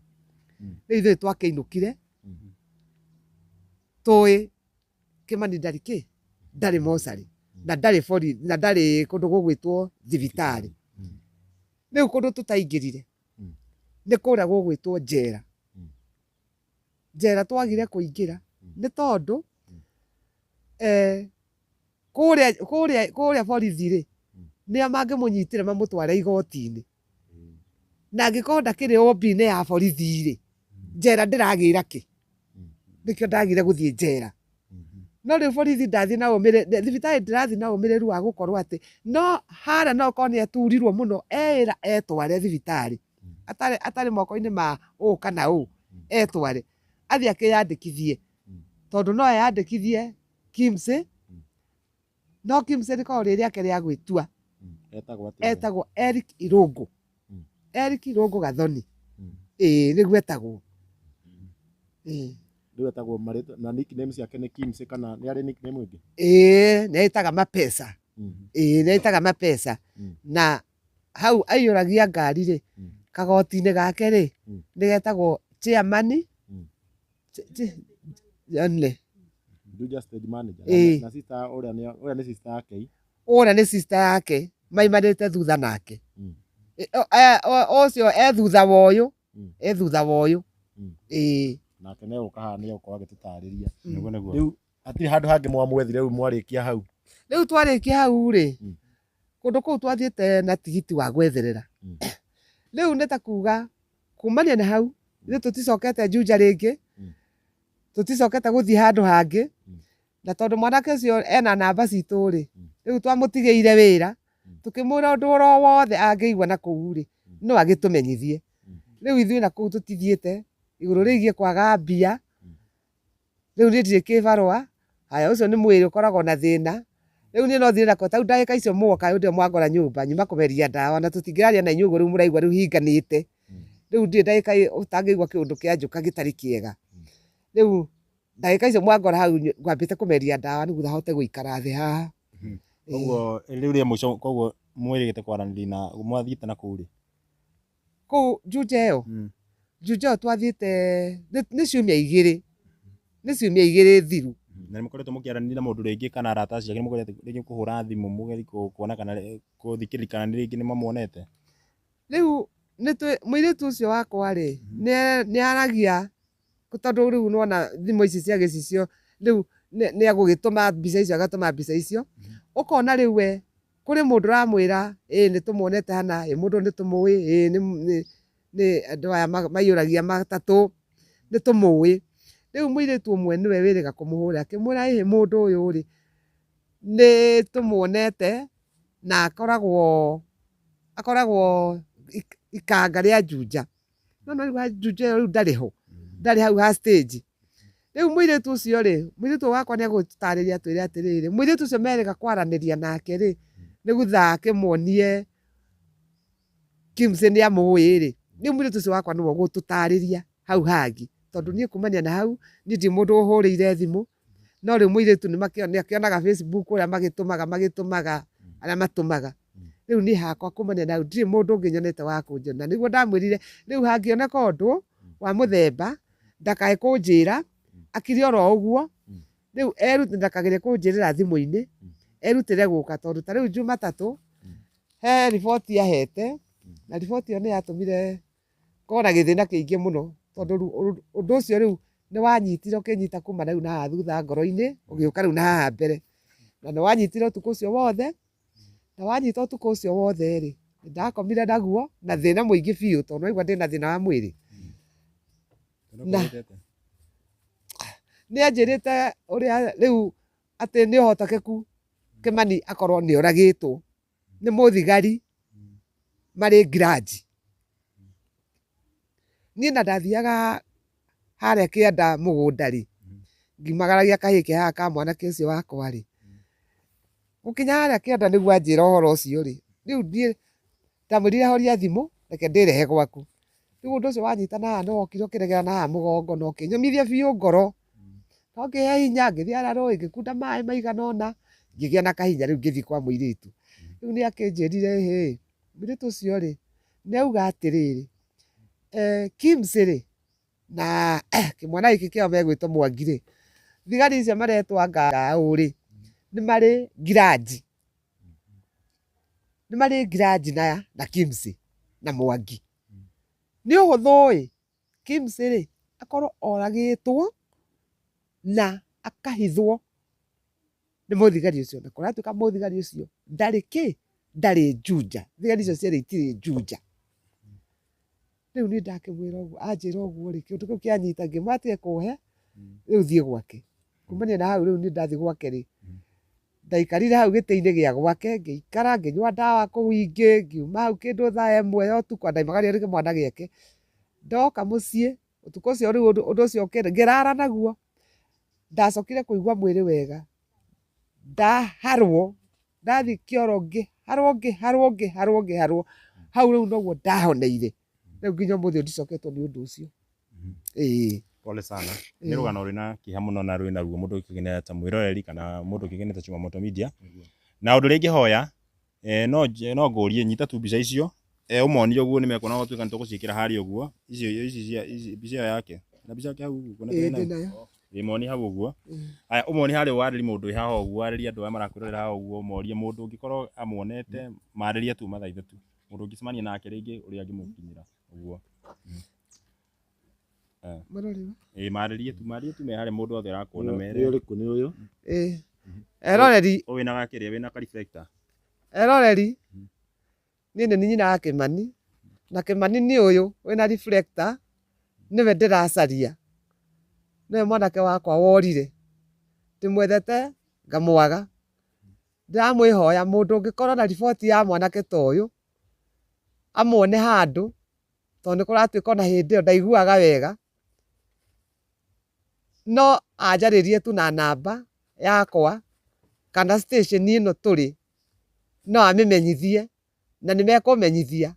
Rĩu ithuĩ twakĩinũkire tũĩ Kĩmani ndarĩ kĩ? Ndarĩ mocarĩ na ndarĩ borithi na ndarĩ kũndũ gũgwĩtwo thibitarĩ. Rĩu kũndũ tũtaingĩrire nĩ kũrĩa gũgwĩtwo njera. Njera twagire kũingĩra nĩ tondũ kũrĩa kũrĩa kũrĩa borithi rĩ, nĩo mangĩmũnyitĩra mamũtware igoti-inĩ. Na angĩkorwo ndakĩrĩ OB-inĩ ya borithi rĩ, njera ndĩragĩra kĩ? Nĩkĩo ndagire gũthiĩ njera. No rĩu borithi ndathiĩ na ũmĩrĩru, thibitarĩ ndĩrathiĩ na ũmĩrĩru wa gũkorwo atĩ no harĩa no okorwo nĩ aturirwo mũno eĩra etware thibitarĩ. Atarĩ atarĩ moko-inĩ ma ũũ kana ũũ, etware. Athiĩ akĩyandĩkithie. Tondũ no eyandĩkithie KIMS, no KIMS rĩkoragwo rĩ rĩake rĩa gwĩtua. Etagwo atĩa? Etagwo Eric Irũngũ. Eric Irũngũ Gathoni. Ĩĩ nĩguo etagwo. Ĩĩ. Rĩu etagwo marĩtwa na nickname ciake nĩ KIMS kana nĩ arĩ nickname ĩngĩ? Ĩĩ nĩ etaga Mapesa. Ĩĩ nĩ etaga Mapesa. Na hau aiyũragia ngari rĩ, kagoti-inĩ gake rĩ, nĩ getagwo chairman nĩ. Juja stage manager. Ĩĩ. Na sister ũrĩa nĩ ũrĩa nĩ sister yake. Ũrĩa nĩ sister yake maimanĩte thutha nake. Ũcio e thutha wa ũyũ, e thutha wa ũyũ. Ĩĩ. Nake nĩ egũka haha nĩ egũkorwo agĩtũtarĩria. Nĩguo nĩguo. Rĩu hatirĩ handũ hangĩ mwamwethire rĩu mwarĩkia hau? Rĩu twarĩkia hau rĩ, kũndũ kũu twathiĩte na tigiti wa gwetherera. Rĩu nĩ ta kuga kumania na hau, ithuĩ tũticokete Juja rĩngĩ, tũticokete gũthiĩ handũ hangĩ, na tondũ mwanake ũcio ena namba citũ rĩ, rĩu twamũtigĩire wĩra, tũkĩmwĩra ũndũ oro wothe angĩigua na kũu rĩ, no agĩtũmenyithie. Rĩu ithuĩ na kũu tũtithiĩte, igũrũ rĩgiĩ kwaga mbia, rĩu niĩ ndirĩ kĩbarũa, haya ũcio nĩ mwĩrĩ ũkoragwo na thĩna, Rĩu niĩ no thire nako ta rĩu ndagĩka icio mwoka hĩndĩ ĩyo mwangora nyũmba nyuma kũmeria ndawa na tũtingĩraria na inyuĩ ũguo rĩu mũraigua rĩu hinganĩte. Rĩu ndirĩ ndagĩka ũtangĩigua kĩũndũ kĩanjũka gĩtarĩ kĩega. Rĩu ndagĩka icio mwangora hau ngwambĩte kũmeria ndawa nĩguo hote gũikara thĩ haha. Koguo rĩu rĩa mũico koguo mwĩrĩgĩte kwaranĩria na mwathiĩte na kũu rĩ? Kũu Juja ĩyo? Juja ĩyo twathiĩte nĩ ciumia igĩrĩ, nĩ ciumia igĩrĩ thiru. Na nĩ mũkoretwo mũkĩaranĩria na mũndũ rĩngĩ kana arata acio ake nĩ mũkoretwo rĩngĩ kũhũra thimũ mũgerie kuona kana gũthikĩrĩria kana rĩngĩ nĩ mamuonete? Rĩu mũirĩtu ũcio wakwa rĩ, nĩ aragia tondũ rĩu nĩ wona thimũ ici cia gĩcicio rĩu nĩ egũgĩtũma mbica icio agatũma mbica icio, ũkona rĩu we kũrĩ mũndũ ũramwĩra ĩĩ nĩ tũmuonete hana, ĩĩ mũndũ ũyũ nĩ tũmũĩ, ĩĩ nĩ andũ aya maiyũragia matatũ, nĩ tũmũĩ. Rĩu mũirĩtu ũmwe nĩwe wĩrĩga kũmũhũrĩra akĩmwĩra ĩhĩ mũndũ ũyũ rĩ, nĩ tũmuonete na akoragwo akoragwo ikanga rĩa Juja. No nĩ waigua Juja ĩyo rĩu ndarĩ ho, ndarĩ hau ha stage. Rĩu mũirĩtu ũcio rĩ, mũirĩtu ũyũ wakwa nĩ egũtũtarĩria atwĩre atĩrĩrĩ, mũirĩtu ũcio merĩga kwaranĩria nake rĩ, nĩ gutha akĩmuonie Kimsey nĩ amũĩ rĩ, rĩu mũirĩtu ũcio wakwa nĩwe ũgũtũtarĩria hau hangĩ. Tondũ niĩ kumania na hau, niĩ ndirĩ mũndũ ũhũrĩire thimũ, no rĩu mũirĩtu nĩ akĩonaga Facebook ũrĩa magĩtũmaga magĩtũmaga, arĩa matũmaga. Rĩu niĩ hakwa kumania na hau ndirĩ mũndũ ũngĩ nyonete wa kũnjĩra. Na nĩguo ndamwĩrire, rĩu hangĩoneka ũndũ wa mũthemba, ndakae kũnjĩra, akire oro ũguo, rĩu erute ndakagĩre kũnjĩrĩra thimũ-inĩ, erutĩre gũka tondũ ta rĩu Jumatatũ, he riboti ahete, na riboti ĩyo nĩ yatũmire ngorwo na gĩthĩna kĩingĩ mũno, tondũ ũndũ ũcio rĩu nĩ wanyitire ũkĩnyita kuma rĩu na haha thutha ngoro-inĩ, ũgĩũka rĩu na haha mbere, na nĩ wanyitire ũtukũ ũcio wothe, na wanyita ũtukũ ũcio wothe rĩ, ndakomire naguo na thĩna mũingĩ biũ tondũ nĩwaigua ndĩna thĩna wa mwĩrĩ. Na nĩ anjĩrĩte ũrĩa rĩu atĩ nĩ ũhotekeku Kĩmani akorwo nĩ oragĩtwo nĩ mũthigari marĩ ngiranji. Niĩ na ndathiaga harĩa kĩanda mũgũnda rĩ, ngiumagaragia kahĩĩ ke haha ka mwanake ũcio wakwa rĩ, gũkinya harĩa kĩanda nĩguo anjĩra ũhoro ũcio rĩ, rĩu niĩ ndamwĩrire horia thimũ reke ndĩrehe gwaku. Rĩu ũndũ ũcio wanyita na haha nĩ wokire ũkĩregera na haha mũgongo na ũkĩnyũmithia biũ ngoro, na ũkĩhe hinya ngĩthiĩ harĩa rũĩ ngĩkunda maĩ maigana ũna, ngĩgĩa na kahinya rĩu ngĩthiĩ kwa mũirĩtu. Rĩu nĩ akĩnjĩrire ĩhĩ, mũirĩtu ũcio rĩ, nĩ auga atĩrĩrĩ, Kimsi rĩ, na kĩmwana gĩkĩ kĩao megwĩtwo Mwangi rĩ, thigari icio maretwo anga ũũ rĩ, nĩ marĩ ngiranji, nĩ marĩ ngiranji na Kimsi na Mwangi. Nĩ ũhũthũ ĩ, Kimsi rĩ, akorwo oragĩtwo na akahithwo nĩ mũthigari ũcio, na kũratuĩka mũthigari ũcio ndarĩ kĩ, ndarĩ Juja, thigari icio cierĩ itirĩ Juja. Rĩu niĩ ndakĩmwĩra ũguo, anjĩra ũguo rĩ, kĩũndũ kĩu kĩanyita ngĩmwĩra atige kũhe, rĩu thiĩ gwake. Kumania na hau rĩu niĩ ndathiĩ gwake rĩ, ndaikarire hau gĩtĩ-inĩ gĩa gwake, ngĩikara ngĩnyua ndawa kũu ingĩ, ngiuma hau kĩndũ thaa ĩmwe ya ũtukũ, ndaimagario nĩ kĩmwana gĩake. Ndoka mũciĩ, ũtukũ ũcio rĩu ũndũ ũcio ngĩrara naguo, ndacokire kũigua mwĩrĩ wega, ndaharwo, ndathiĩ kĩoro ngĩharwo ngĩharwo ngĩharwo ngĩharwo, hau rĩu noguo ndahoneire, rĩu nginya ũmũthĩ ũyũ ndicoketwo nĩ ũndũ ũcio. Ĩĩ. Pole sana. Nĩ rũgano rwĩna kĩeha mũno na rwĩna ruo mũndũ ũkĩgenera ta mwĩroreri kana mũndũ ũkĩgenera ta Chumamoto Media. Na ũndũ ũrĩa ingĩhoya no ngũrie nyita tu mbica icio ũmonie ũguo nĩ mekuona gwatuĩka nĩ tũgũciĩkĩra harĩa ũguo icio ici cia ici mbica ĩyo yake na mbica yake hau ũguo Ĩĩ ndĩnayo. Ĩĩ monie hau ũguo. Aya ũmonie harĩa warĩrie mũndũ wĩ haha ũguo warĩrie andũ aya marakwĩrorera haha ũguo ũmorie mũndũ ũngĩkorwo amuonete marĩrie tu mathaithe tu mũndũ ũngĩcemania nake rĩngĩ ũrĩa angĩmũkinyĩra ũguo. Marorĩra. Ĩĩ marĩrie tu marĩrie tu me harĩa mũndũ wothe ũrakuona mere. Nĩ ũrĩkũ nĩ ũyũ? Ĩĩ. Eroreri. Ũyũ wĩna gakĩrĩa wĩna ka reflector. Eroreri. Niĩ nĩ niĩ nyina wa Kĩmani, na Kĩmani nĩ ũyũ wĩna reflector, nĩwe ndĩracaria, nĩwe mwanake wakwa worire, ndĩmwethete ngamwaga, ndĩramwĩhoya mũndũ ũngĩkorwo na riboti ya mwanake ta ũyũ, amuone handũ, tondũ nĩ kũratuĩka ona hĩndĩ ĩyo ndaiguaga wega, no anjarĩrie tu na namba yakwa. Kana station ĩno tũrĩ no amĩmenyithie na nĩ mekũmenyithia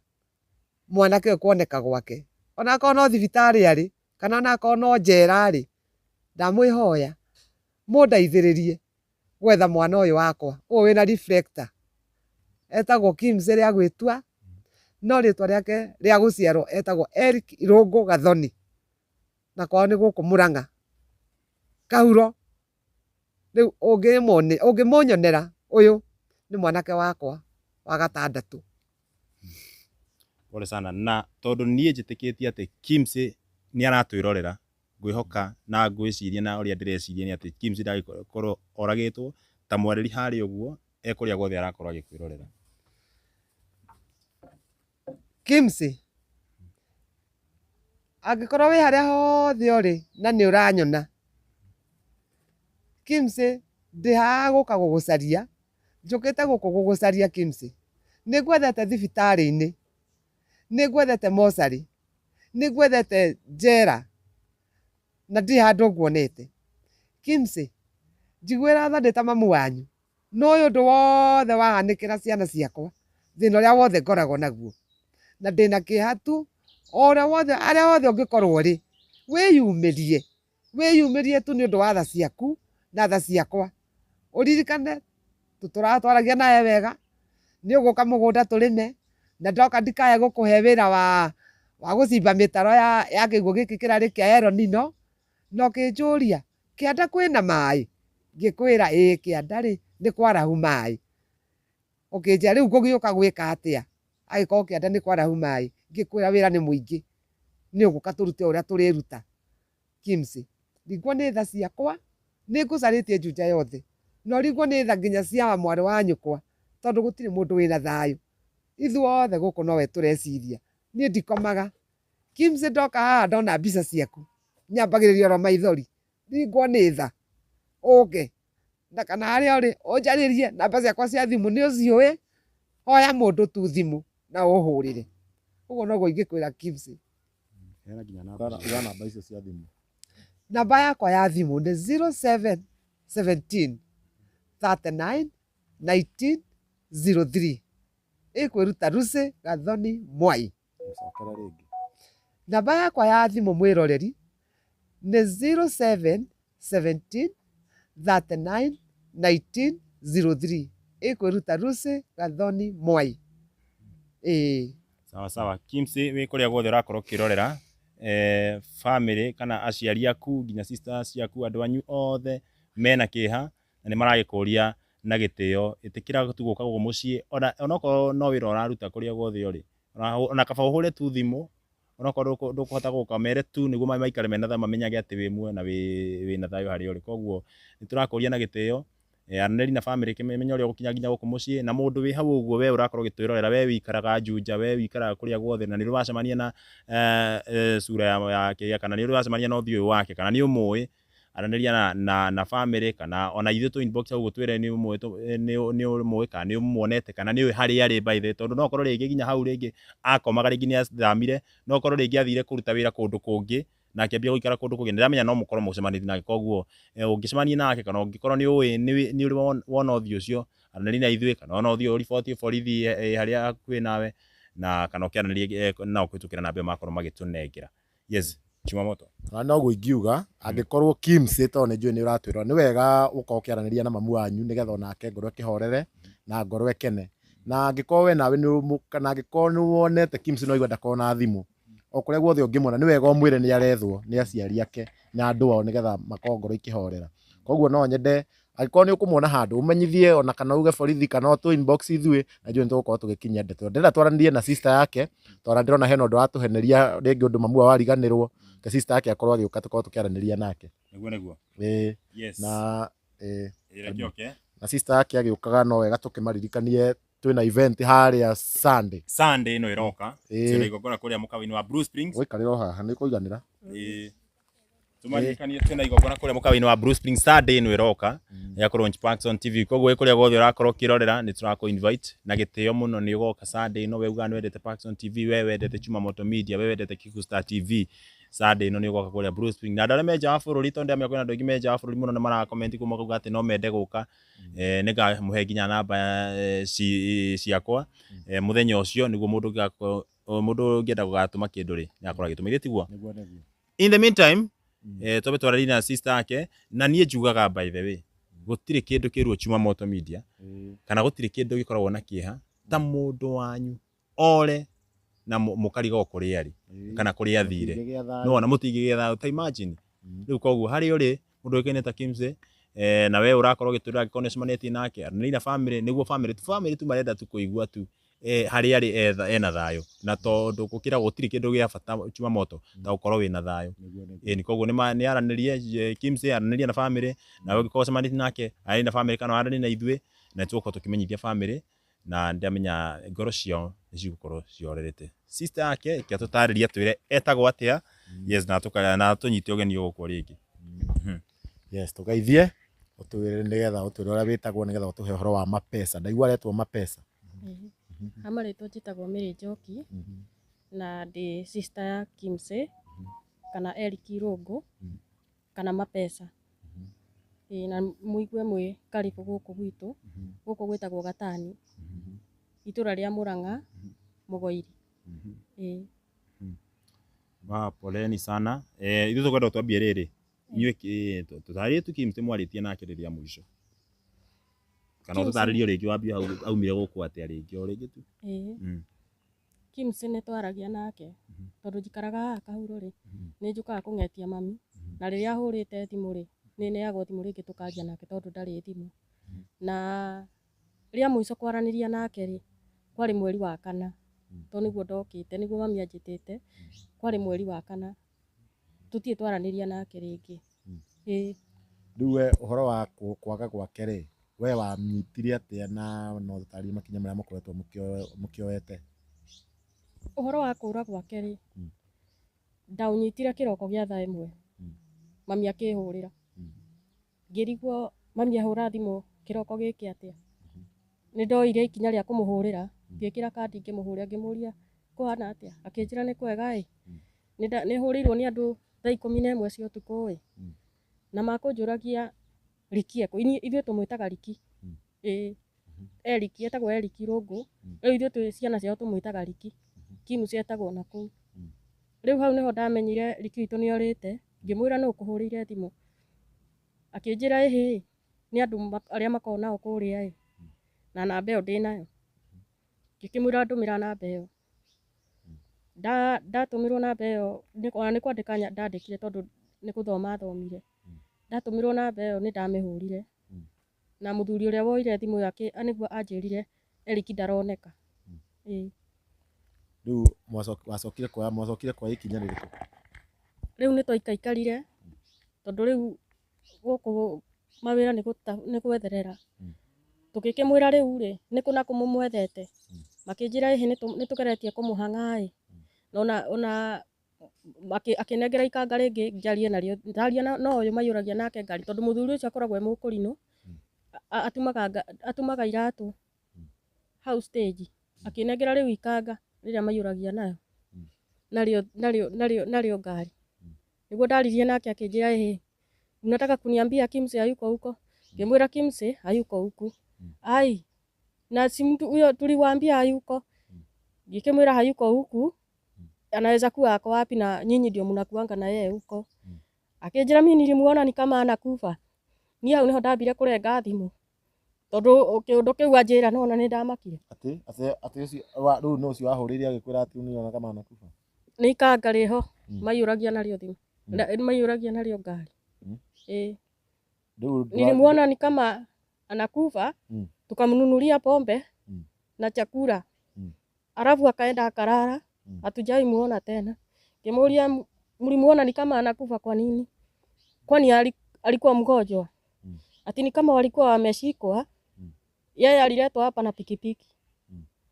mwanake ũyũ kuoneka gwake. Ona akorwo no thibitarĩ arĩ kana ona akorwo no njera arĩ, ndamwĩhoya mũndeithĩrĩrie gwetha mwana ũyũ wakwa, ũyũ wĩna reflector. Etagwo Kimsey rĩa gwĩtua, no rĩtwa rĩake rĩa gũciarwo etagwo Eric Irũngũ Gathoni, na kwao nĩ gũkũ Mũrang'a, Kahuro. Rĩu ũngĩmũnyonera ũyũ nĩ mwanake wakwa wa gatandatũ. Pole sana na tondũ niĩ njĩtĩkĩtie atĩ Kimsey nĩ aratwĩrorera ngwĩhoka na ngwĩciria na ũrĩa ndĩreciria nĩ atĩ Kimsey ndangĩkorwo oragĩtwo ta mwarĩri harĩa ũguo e kũrĩa guothe arakorwo agĩkwĩrorera. Kimsey, angĩkorwo wĩ harĩa hothe ũrĩ na nĩ ũranyona, Kimsey ndĩ haha gũka gũgũcaria, njũkĩte gũkũ gũgũcaria Kimsey. Nĩ ngwethete thibitarĩ-inĩ, nĩ ngwethete mocarĩ, nĩ ngwethete njera na ndirĩ handũ nguonete. Kimsey, njiguĩra tha ndĩ ta mamu wanyu. No ũyũ ũndũ wothe wahanĩkĩra ciana ciakwa, thĩna ũrĩa wothe ngoragwo naguo, na ndĩna kĩeha tu, o ũrĩa wothe, harĩa hothe ũngĩkorwo ũrĩ, wĩyumĩrie, wĩyumĩrie tu nĩ ũndũ wa tha ciaku na tha ciakwa. Ũririkane tũtũraga twaragia nawe wega, nĩ ũgũka mũgũnda tũrĩme, na ndoka ndikae gũkũhe wĩra wa wa gũcimba mĩtaro ya ya kĩguũ gĩkĩ kĩrarĩ kĩa El Nino, na ũkĩnjũria kĩanda kwĩna maĩ? Ngĩkwĩra ĩĩ kĩanda rĩ nĩ kwarahu maĩ. Ũkĩnjĩra rĩu ngũgĩũka gwĩka atĩa angĩkorwo kĩanda nĩ kwarahu maĩ? Ngĩkwĩra wĩra nĩ mũingĩ nĩ ũgũka tũrute ũrĩa tũrĩruta. Kimsey, ringwo nĩ tha ciakwa, nĩ ngũcarĩtie Juja yothe, na ũringwo nĩ tha nginya cia mwarĩ wa nyũkwa tondũ gũtirĩ mũndũ wĩna thayũ. Ithuothe gũkũ nowe tũreciria. Niĩ ndikomaga. Kimsey ndoka haha ndona mbica ciaku nyambagĩrĩria oro maithori. Ringwo nĩ tha ũke na kana harĩa ũrĩ ũnjarĩrie, namba ciakwa cia thimũ nĩ ũciũĩ, hoya mũndũ tu thimũ na ũhũrĩre. Ũguo noguo ingĩkwĩra Kimsey. Heana nginya namba uga namba icio cia thimũ. Namba yakwa ya thimũ nĩ 0717 39 19 03. Ĩkwĩruta Lucy Gathoni Mwai. Mũcokere rĩngĩ. Namba yakwa ya thimũ mwĩroreri nĩ 0717 39 19 03. Ĩkwĩruta Lucy Gathoni Mwai. Ĩĩ. Sawa sawa. Kimsey wĩ kũrĩa guothe ũrakorwo ũkĩrorera eh, family kana aciari aku nginya sisters ciaku andũ anyu othe mena kĩeha na nĩ maragĩkũria na gĩtĩo ĩtĩkĩra tu gũka gũkũ mũciĩ ona onokorwo no wĩra ũraruta kũrĩa guothe ũrĩ ona kaba ũhũre tu thimũ onokorwo ndũkũhota gũka mere tu nĩguo maikare mena thayũ mamenyage atĩ wĩ muoyo na wĩna thayũ harĩa ũrĩ. Koguo nĩ tũrakũria na gĩtĩo aranĩria na bamĩrĩ kĩmenye ũrĩa ũgũkinya nginya gũkũ mũciĩ na mũndũ wĩ hau ũguo we ũrakorwo ũgĩtwĩrorera we wĩikaraga Juja we wĩikaraga kũrĩa guothe na nĩ ũrĩ wacemania na sura ya kĩrĩa kana nĩ ũrĩ wacemania na ũthiũ ũyũ wake kana nĩ ũmũĩ aranĩria na na na bamĩrĩ kana ona ithuĩ tũ inbox hau ũguo twĩre nĩ ũmũĩ nĩ ũmũĩ kana nĩ ũmuonete kana nĩ ũĩ harĩa arĩ by the way tondũ no ũkorwo rĩngĩ nginya hau rĩngĩ akomaga rĩngĩ nĩ athamire no ũkorwo rĩngĩ athire kũruta wĩra kũndũ kũngĩ na akĩambia gũikara kũndũ kũngĩ. Nĩndĩramenya no mũkorwo mũcemanĩtie nake koguo ũngĩcemania nake kana ũngĩkorwo nĩ ũĩ nĩ ũrĩ wona ũthiũ ũcio aranĩria na ithuĩ kana ona ũthiĩ ũriboti borithi harĩa hakuhĩ nawe na kana ũkĩaranĩrie nao kũhĩtũkĩra namba ĩyo makorwo magĩtũnengera. Yes, chuma moto. Na noguo ingiuga angĩkorwo Kimsey tondũ nĩ njũĩ nĩ ũratwĩra nĩ wega gũkorwo ũkĩaranĩria na mamu wanyu nĩgetha onake ngoro ĩkĩhorere na ngoro ĩkene. Na angĩkorwo we nawe nĩ kana angĩkorwo nĩ wonete Kimsey no waigua ndakoragwo na thimũ, o kũrĩa guothe ũngĩmuona nĩ wega ũmwĩre nĩ arethwo nĩ aciari ake na andũ ao nĩgetha makorwo ngoro ikĩhorera. Koguo no nyende angĩkorwo nĩ ũkũmuona handũ ũmenyithie ona kana uge borithi kana ũtũ inbox ithuĩ na ithuĩ nĩ tũgũkorwo tũgĩkinyia ndeto ĩyo. Ndĩrenda twaranĩrie na sister yake tondũ ndĩrona hena ũndũ watũheneria rĩngĩ ũndũ mamu wao ariganĩrwo, reke sister yake akorwo agĩũka tũkorwo tũkĩaranĩria nake. Nĩguo nĩguo. Ĩĩ Yes. na ĩĩ Reke oke. na sister yake agĩũkaga no wega tũkĩmaririkanie twĩna event harĩa Sunday. Sunday ĩno ĩroka Ĩĩ. twĩna igongona kũrĩa mũkawa-inĩ wa Blue Springs. Waikarĩra o haha nĩ kũiganĩra. Ĩĩ. Tũmaririkanie twĩna igongona kũrĩa mũkawa-inĩ wa Blue Spring Sunday ĩno ĩroka ya kũ launch Paxson TV. Koguo wĩ kũrĩa guothe ũrakorwo ũkĩrorera nĩ tũrakũ invite na gĩtĩo mũno nĩ ũgoka Sunday ĩno. We ugaga nĩ wendete Paxson TV, we wendete Chuma Moto Media, we wendete Kikuyu Star TV. Sunday ĩno nĩ ũgoka kũrĩa Blue Spring. Na andũ arĩa me nja wa bũrũri, tondũ ndĩramenya kwĩna andũ aingĩ me nja wa bũrũri mũno na mara comment kũu makauga atĩ no mende gũka. Nĩngamũhe nginya namba ciakwa mũthenya ũcio nĩguo mũndũ ũngĩgakorwo mũndũ ũngĩenda gũgatũma kĩndũ rĩ, nĩ akorwo agĩtũma. Githĩ tiguo? Nĩguo nĩguo. In the meantime, twambe twaranie na sister yake. Na niĩ njugaga, by the way, gũtirĩ kĩndũ kĩruo Chuma Moto Media kana gũtirĩ kĩndũ gĩkoragwo na kĩeha ta mũndũ wanyu ore na mũkarigwo kũrĩa arĩ kana kũrĩa athire. Mũtingĩgĩa thayũ. Nĩwona mũtingĩgĩa thayũ ta imagine. Rĩu koguo harĩa ũrĩ mũndũ ũĩkaine ta Kimsey, na we ũrakorwo ũgĩtwĩra angĩkorwo nĩ ũcemanĩtie nake, aranĩria na family nĩguo family tu marenda tu kũigua tu harĩa arĩ ena thayũ, na tondũ gũkĩra gũtirĩ kĩndũ gĩa bata Chuma Moto ta gũkorwo wĩna thayũ. Nĩguo nĩguo. Ĩni koguo nĩ aranĩrie Kimsey, aranĩria na family, nawe ũngĩkorwo ũcemanĩtie nake aranĩria na family kana aranĩrie na ithuĩ, na nĩtũgũkorwo tũkĩmenyithia family, na ndamenya ngoro ciao nĩ cigũkorwo ciorerete. Sister yake ĩke atũtarĩrie atwĩre etagwo atĩa. Yes, na tũnyite ũgeni gũkũ rĩngĩ. Yes, tũgeithie ũtwĩre nĩgetha ũtwĩre ũrĩa wĩtagwo nĩgetha ũtũhe ũhoro wa mapesa. Ndaigua aretwo mapesa. Ha marĩtwa njĩtagwo Mary Njoki na ndĩ sister ya Kimsey kana Eric Irũngũ kana Mapesa. Ĩĩ, na mũigue mwĩ karibu gũkũ gwitũ. Gũkũ gwĩtagwo Gatani, itũra rĩa Mũrang'a, Mũgoiri. Ĩĩ. Wa poleni sana. Ithuĩ tũkwenda twambie rĩrĩ, inyuĩ tũtarĩrie tu Kimsey mwarĩtie nake rĩrĩa mũico, kana Kimsey. ũtũtarĩrie rĩngĩ wambie hau aumire gũkũ atĩa rĩngĩ o rĩngĩ tu. Ĩĩ. Kimsey nĩ twaragia nake tondũ njikaraga haha kahuro rĩ, nĩ njũkaga kũng'etia mami, na rĩrĩa ahũrĩte thimũ rĩ, nĩ neagwo thimũ rĩngĩ tũkaria nake tondũ ndarĩ thimũ. Na rĩa mũico kwaranĩria nake rĩ, kwarĩ mweri wa kana, tondũ nĩguo ndokĩte, nĩguo mami anjĩtĩte, kwarĩ mweri wa kana, tũtirĩ twaranĩria nake rĩngĩ. Ĩĩ. Rĩu we ũhoro wa kwaga gwake rĩ, we wamnyitire atĩa, na no ũtarĩrie makinya marĩa mũkoretwo mũkĩoete? Ũhoro wa kũra gwake rĩ, ndaũnyitire kĩroko gĩa thaa 1, mami akĩhũrĩra. Ngĩrigwo mami ahũra thimũ kĩroko gĩkĩ atĩa. Nĩ ndoire ikinya rĩa kũmũhũrĩra, ngĩkĩra kandi ngĩmũhũrĩra, ngĩmũria kũhana atĩa, akĩnjĩra nĩ kwega ĩ, nĩ hũrĩirwo nĩ andũ thaa 11 cia ũtukũ ĩ, na makũnjũragia Riki ekũ, ithuĩ tũmwĩtaga Riki. Ĩĩ, Eric, etagwo Eric Irũngũ, rĩu ithuĩ twĩ ciana ciao tũmwĩtaga Riki. Kimsey etagwo na kũu. Rĩu hau nĩho ndamenyire Riki witũ nĩ orĩte, ngĩmwĩra nũ ũkũhũrĩire thimũ, akĩnjĩra ĩhĩ nĩ andũ arĩa makoragwo nao kũrĩa ĩ, na namba ĩyo ndĩnayo. Ngĩkĩmwĩra ndũmĩra namba ĩyo. Ndatũmĩrwo namba ĩyo, ona nĩ kwandĩka ndandĩkire tondũ nĩ gũthoma thomire. Ndatũmĩrwo namba ĩyo nĩ ndamĩhũrire, na mũthuri ũrĩa woire thimũ ĩyo nĩguo anjĩrire Eric ndaroneka. Ĩĩ. Rĩu wacokire kuoya ikinya rĩrĩkũ? Rĩu nĩ twaikaikarire tondũ rĩu gũkũ mawĩra nĩ gwetherera. Tũgĩkĩmwĩra rĩu rĩ, nĩ kũ na kũ mũmwethete? Makĩnjĩra ĩhĩ nĩ tũgeretie kũmũhang'a ĩ, na ona akĩnengera ikanga rĩngĩ njarie narĩo, ndaria na ũyũ maiyũragia nake ngari tondũ mũthuri ũcio akoragwo e mũkũrinũ, atumaga iratũ hau stage, akĩnengera rĩu ikanga rĩrĩa maiyũragia nayo narĩo ngari. Nĩguo ndaririe nake akĩnjĩra ĩhĩ, unataka kuniambia Kimsey hayuko huko? Ngĩmwĩra Kimsey hayuko huku. Ai, na si mtu huyo tuliwaambia hayuko. Ngĩkĩmwĩra hayuko huku, anaweza kuwa ako wapi na nyinyi ndio mnakuanga na yeye huko. Akĩnjĩra mimi nilimuona ni kama anakufa. Niĩ hau niho ndambire kũrenga thimũ tondũ kĩũndũ kĩu anjĩra nĩwona nĩ ndamakire. Atĩ atĩ ũcio rĩu nũ ũcio wahũrĩire agĩkwĩra atĩ nĩona kama anakufa? Nĩ ikanga rĩho maiyũragia narĩo thimũ, maiyũragia narĩo ngari. Ĩĩ. Nilimuona ni kama anakufa, tukamnunulia pombe na chakula. Alafu akaenda akalala, hatujai muona tena. Ngimuuria mlimuona ni kama anakufa kwa nini? Kwani alikuwa mgonjwa? Ati ni kama walikuwa wameshikwa. Yeye aliletwa hapa na pikipiki.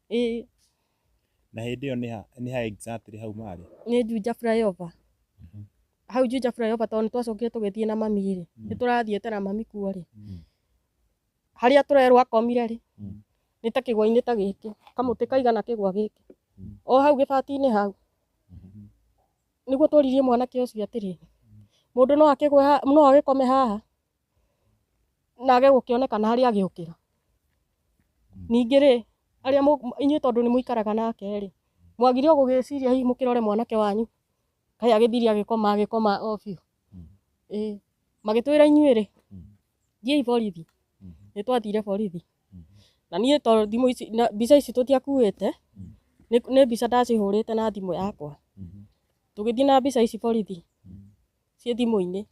Ĩĩ. Na hĩndĩ ĩyo nĩ ha exactly hau marĩ? Nĩ Juja flyover. Hau Juja flyover, tondũ nĩ twacokire tũgĩthiĩ na mami rĩ, nĩ tũrathiĩte na mami kuo rĩ, harĩa tũrerwo akomire rĩ, nĩ ta kĩgwa-inĩ ta gĩkĩ, kamũtĩ kaigana kĩgwa gĩkĩ, o hau gĩbati-inĩ hau. Nĩguo tworirie mwanake ũcio atĩrĩrĩ, mũndũ no akĩgwe no agĩkome haha na age gũkĩonekana harĩa agĩũkĩra? Ningĩ rĩ, arĩa inyuĩ tondũ nĩ mũikaraga nake rĩ, mwagire o gũgĩciria hihi mũkĩrore mwanake wanyu kaĩ agĩthire agĩkoma agĩkoma o biũ? Ĩĩ, magĩtwĩra inyuĩ rĩ, thiĩi borithi. Nĩ twathire borithi. Na niĩ tondũ thimũ ici, mbica ici tũtiakuĩte, nĩ mbica ndacihũrĩte na thimũ yakwa. Tũgĩthiĩ na mbica ici borithi, ciĩ thimũ-inĩ.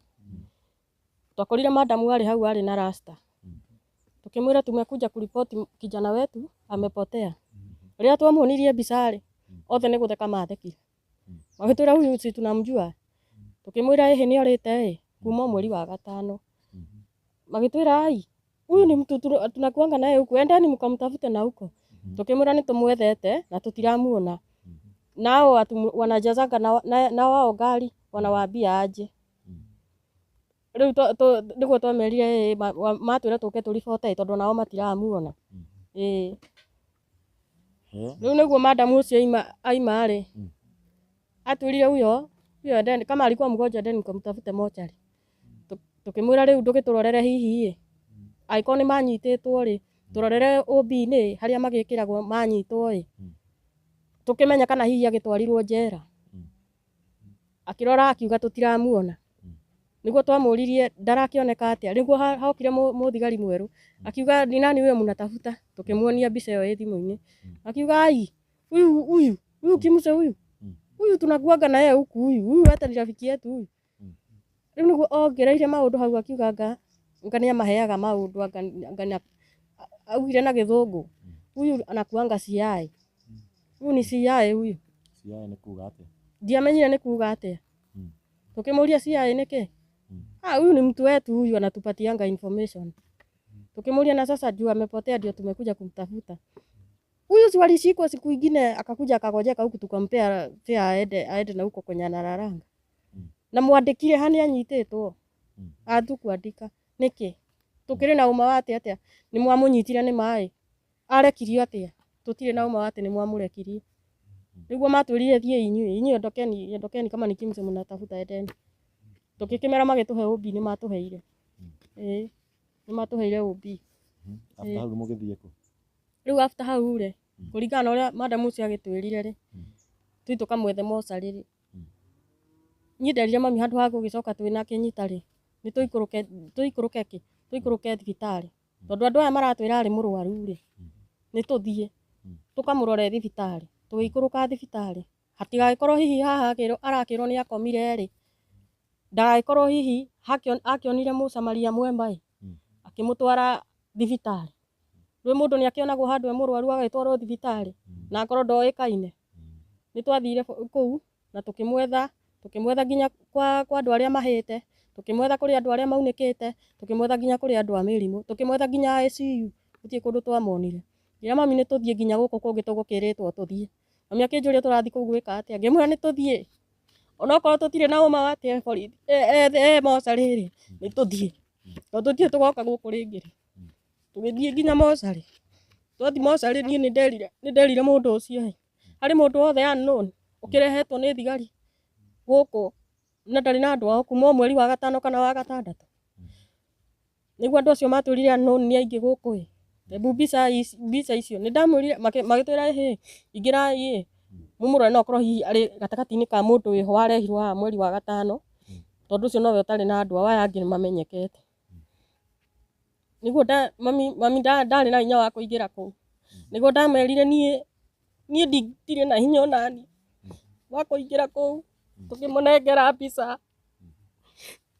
Twakorire madamu arĩ hau arĩ na rasta. Tukimwĩra tumekuja kuripoti kijana wetu amepotea. Rĩrĩa twamuonirie mbica rĩ, othe nĩ gũtheka mathekire. Magĩtwĩra huyu si tunamjua. Tukimwĩra ĩhĩ nĩ orĩte ĩ kuma mweri wa gatano. Magĩtwĩra ai, huyu ni mtu tunakuanga naye huku, endeni mkamtafute na huko. Tukimwĩra nĩ tũmwethete na tũtiramuona. Nao watu wanajazaga na wao ngari wanawaambia aje. Rĩu nĩguo twamerire ĩ matwĩra tũke tũribote tondũ nao matiramuona. Ĩĩ. Rĩu nĩguo madamu ũcio aima rĩ, atwĩrire huyo huyo endeni, kama alikuwa mgonjwa endeni mkamtafute mochari. Tukĩmwĩra rĩu ndũgĩtũrorere hihi ĩ, angĩkorwo nĩ manyitĩtwo rĩ, tũrorere OB-inĩ harĩa magĩkĩragwo manyitwo ĩ, tũkĩmenya kana hihi agĩtwarirwo njera. Akĩrora akiuga tũtiramuona. Nĩguo twamũririe ndarakĩoneka atĩa, nĩguo hokire mũthigari mwerũ akiuga ni nani huyo mnatafuta, tukĩmuonia mbica ĩyo ĩ thimũ-inĩ, akiuga ai, huyu huyu huyu kimse huyu huyu tunakuanga na yeye huku, huyu huyu hata ni rafiki yetu huyu. Rĩu nĩguo ongereire maũndũ hau akiuga anga nĩ amaheaga maũndũ, anga augire na gĩthũngũ huyu anakuanga CI, huyu ni CI huyu. CI nĩ kuga atĩa? Ndiamenyire nĩ kuga atĩa. Tukĩmũria CI nĩ kĩ? Ah, huyu ni mtu wetu huyu, anatupatianga information. Tukĩmũria na sasa juu amepotea ndio tumekuja kumtafuta. Huyu si walishikwa siku ingine akakuja akagojeka huku, tukampea fare aende na huko kwenye analalanga. Na mwandĩkire ha nĩ anyitĩtwo? Atukwandĩka nĩkĩ? Tũkĩrĩ na ũma wa atĩ atĩa nĩ mwamũnyitire nĩ maĩ? Arekirio atĩa? Tũtirĩ na ũma wa atĩ nĩ mwamũrekirie. Nĩguo matwĩrire thiĩi inyuĩ, inyuĩ ondokeni, ondokeni kama ni kimse mnatafuta endeni. Tũgĩkĩmera magĩtũhe OB, nĩ matũheire. Ĩĩ, nĩ matũheire OB. After hau mũgĩthiĩ kũ? Rĩu after hau rĩ, kũringana na ũrĩa madam ũcio agĩtwĩrire rĩ, tũthiĩ tũkamwethe mocarĩ rĩ. Niĩ nderire mami handũ ha gũgĩcoka twĩna kĩnyita rĩ, nĩ tũikũrũke, tũikũrũke kĩ? Tũikũrũke thibitarĩ. Tondũ andũ aya maratwĩra arĩ mũrwaru rĩ, nĩ tũthiĩ tũkamũrore thibitarĩ. Tũgĩikũrũka thibitarĩ, hatigagĩkorwo hihi haha arakĩrwo nĩ akomire rĩ, ndagagĩkorwo hihi akĩonire mũcamaria mwema ĩ, akĩmũtwara thibitarĩ. Rĩu mũndũ nĩ akĩonagwo handũ e mũrwaru agagĩtwarwo thibitarĩ na akorwo ndoĩkaine. Nĩ twathire kũu na tũkĩmwetha, tũkĩmwetha nginya kwa andũ arĩa mahĩte, tũkĩmwetha kũrĩ andũ arĩa maunĩkĩte, tũkĩmwetha nginya kũrĩ andũ a mĩrimũ, tũkĩmwetha nginya ICU, gũtirĩ kũndũ twamonire. Ngĩra mami nĩ tũthiĩ nginya gũkũ kũngĩ tũgũkĩrĩtwo tũthiĩ. Mami akĩnjũria tũrathiĩ kũu gwĩka atĩa, ngĩmwĩra nĩ tũthiĩ. Onokorwo tũtirĩ na ũma wa atĩ e borithi, e mocarĩ rĩ, nĩ tũthiĩ. Tondũ tũtirĩ tũgoka gũkũ rĩngĩ rĩ. Tũgĩthiĩ nginya mocarĩ. Twathiĩ mocarĩ niĩ nĩ nderire mũndũ ũcio ĩ, harĩ mũndũ wothe unknown ũkĩrehetwo nĩ thigari gũkũ na ndarĩ na andũ ao kuma o mweri wa gatano kana wa gatandatũ. Nĩguo andũ acio matwĩrire unknown nĩ aingĩ gũkũ ĩ. Hebu mbica icio nĩ ndamwĩrire, magĩtwĩra ĩhĩ, ingĩrai ĩ, mũmũrore no akorwo hihi arĩ gatagatĩ-inĩ ka mũndũ wĩho warehirwo haha mweri wa gatano, tondũ ũcio nowe ũtarĩ na andũ ao, aya angĩ nĩ mamenyekete. Nĩguo mami ndarĩ na hinya wa kũingĩra kũu. Nĩguo ndamerire niĩ ndirĩ na hinya onani wa kũingĩra kũu. Tũkĩmũnengera mbica,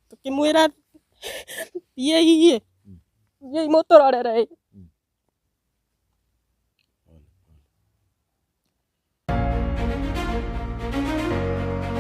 tũkĩmwĩra thiĩi ĩ, thiĩi mũtũrorere ĩ.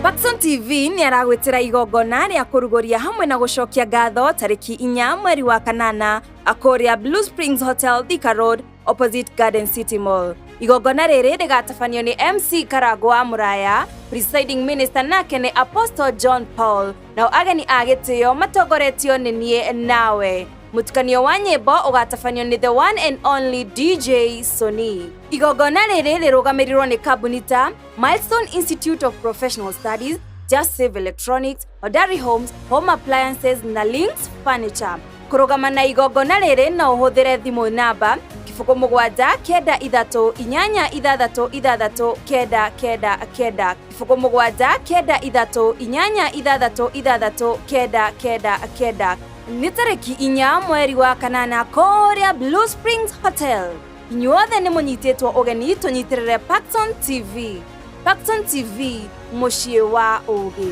Paxson TV nĩ aragwĩtĩra igongona rĩa kũrugũria hamwe na gũcokia ngatho tarĩki 4 mweri wa kanana kũrĩa Blue Springs Hotel, Thika Road. opposite Garden City Mall. Igongona rĩrĩ rĩgatabanio nĩ MC Karangũ wa Mũraya, presiding minister nake nĩ Apostle John Paul, nao ageni a gĩtĩo matongoretio nĩ niĩ nawe. Mũtukanio wa nyĩmbo ũgatabanio nĩ the one and only DJ Sony. Igongona rĩrĩ rĩrũgamĩrĩirwo nĩ kambuni ta Milestone Institute of Professional Studies, Just Save Electronics, Hodari Homes, Home Appliances na Links Furniture. Kũrũgama na igongona rĩrĩ no ũhũthĩre thimũ namba kĩbũgũ mũgwanja kenda ithatũ inyanya ithathatũ ithathatũ kenda kenda kenda kĩbũgũ mũgwanja kenda ithatũ inyanya ithathatũ ithathatũ kenda kenda kenda. Nĩ tarĩki 4 mweri wa kanana kũrĩa Blue Springs Hotel. Inyuothe nĩ mũnyitĩtwo ũgeni tũnyitĩrĩre Pacton TV. Pacton TV, mũciĩ wa ũũgĩ.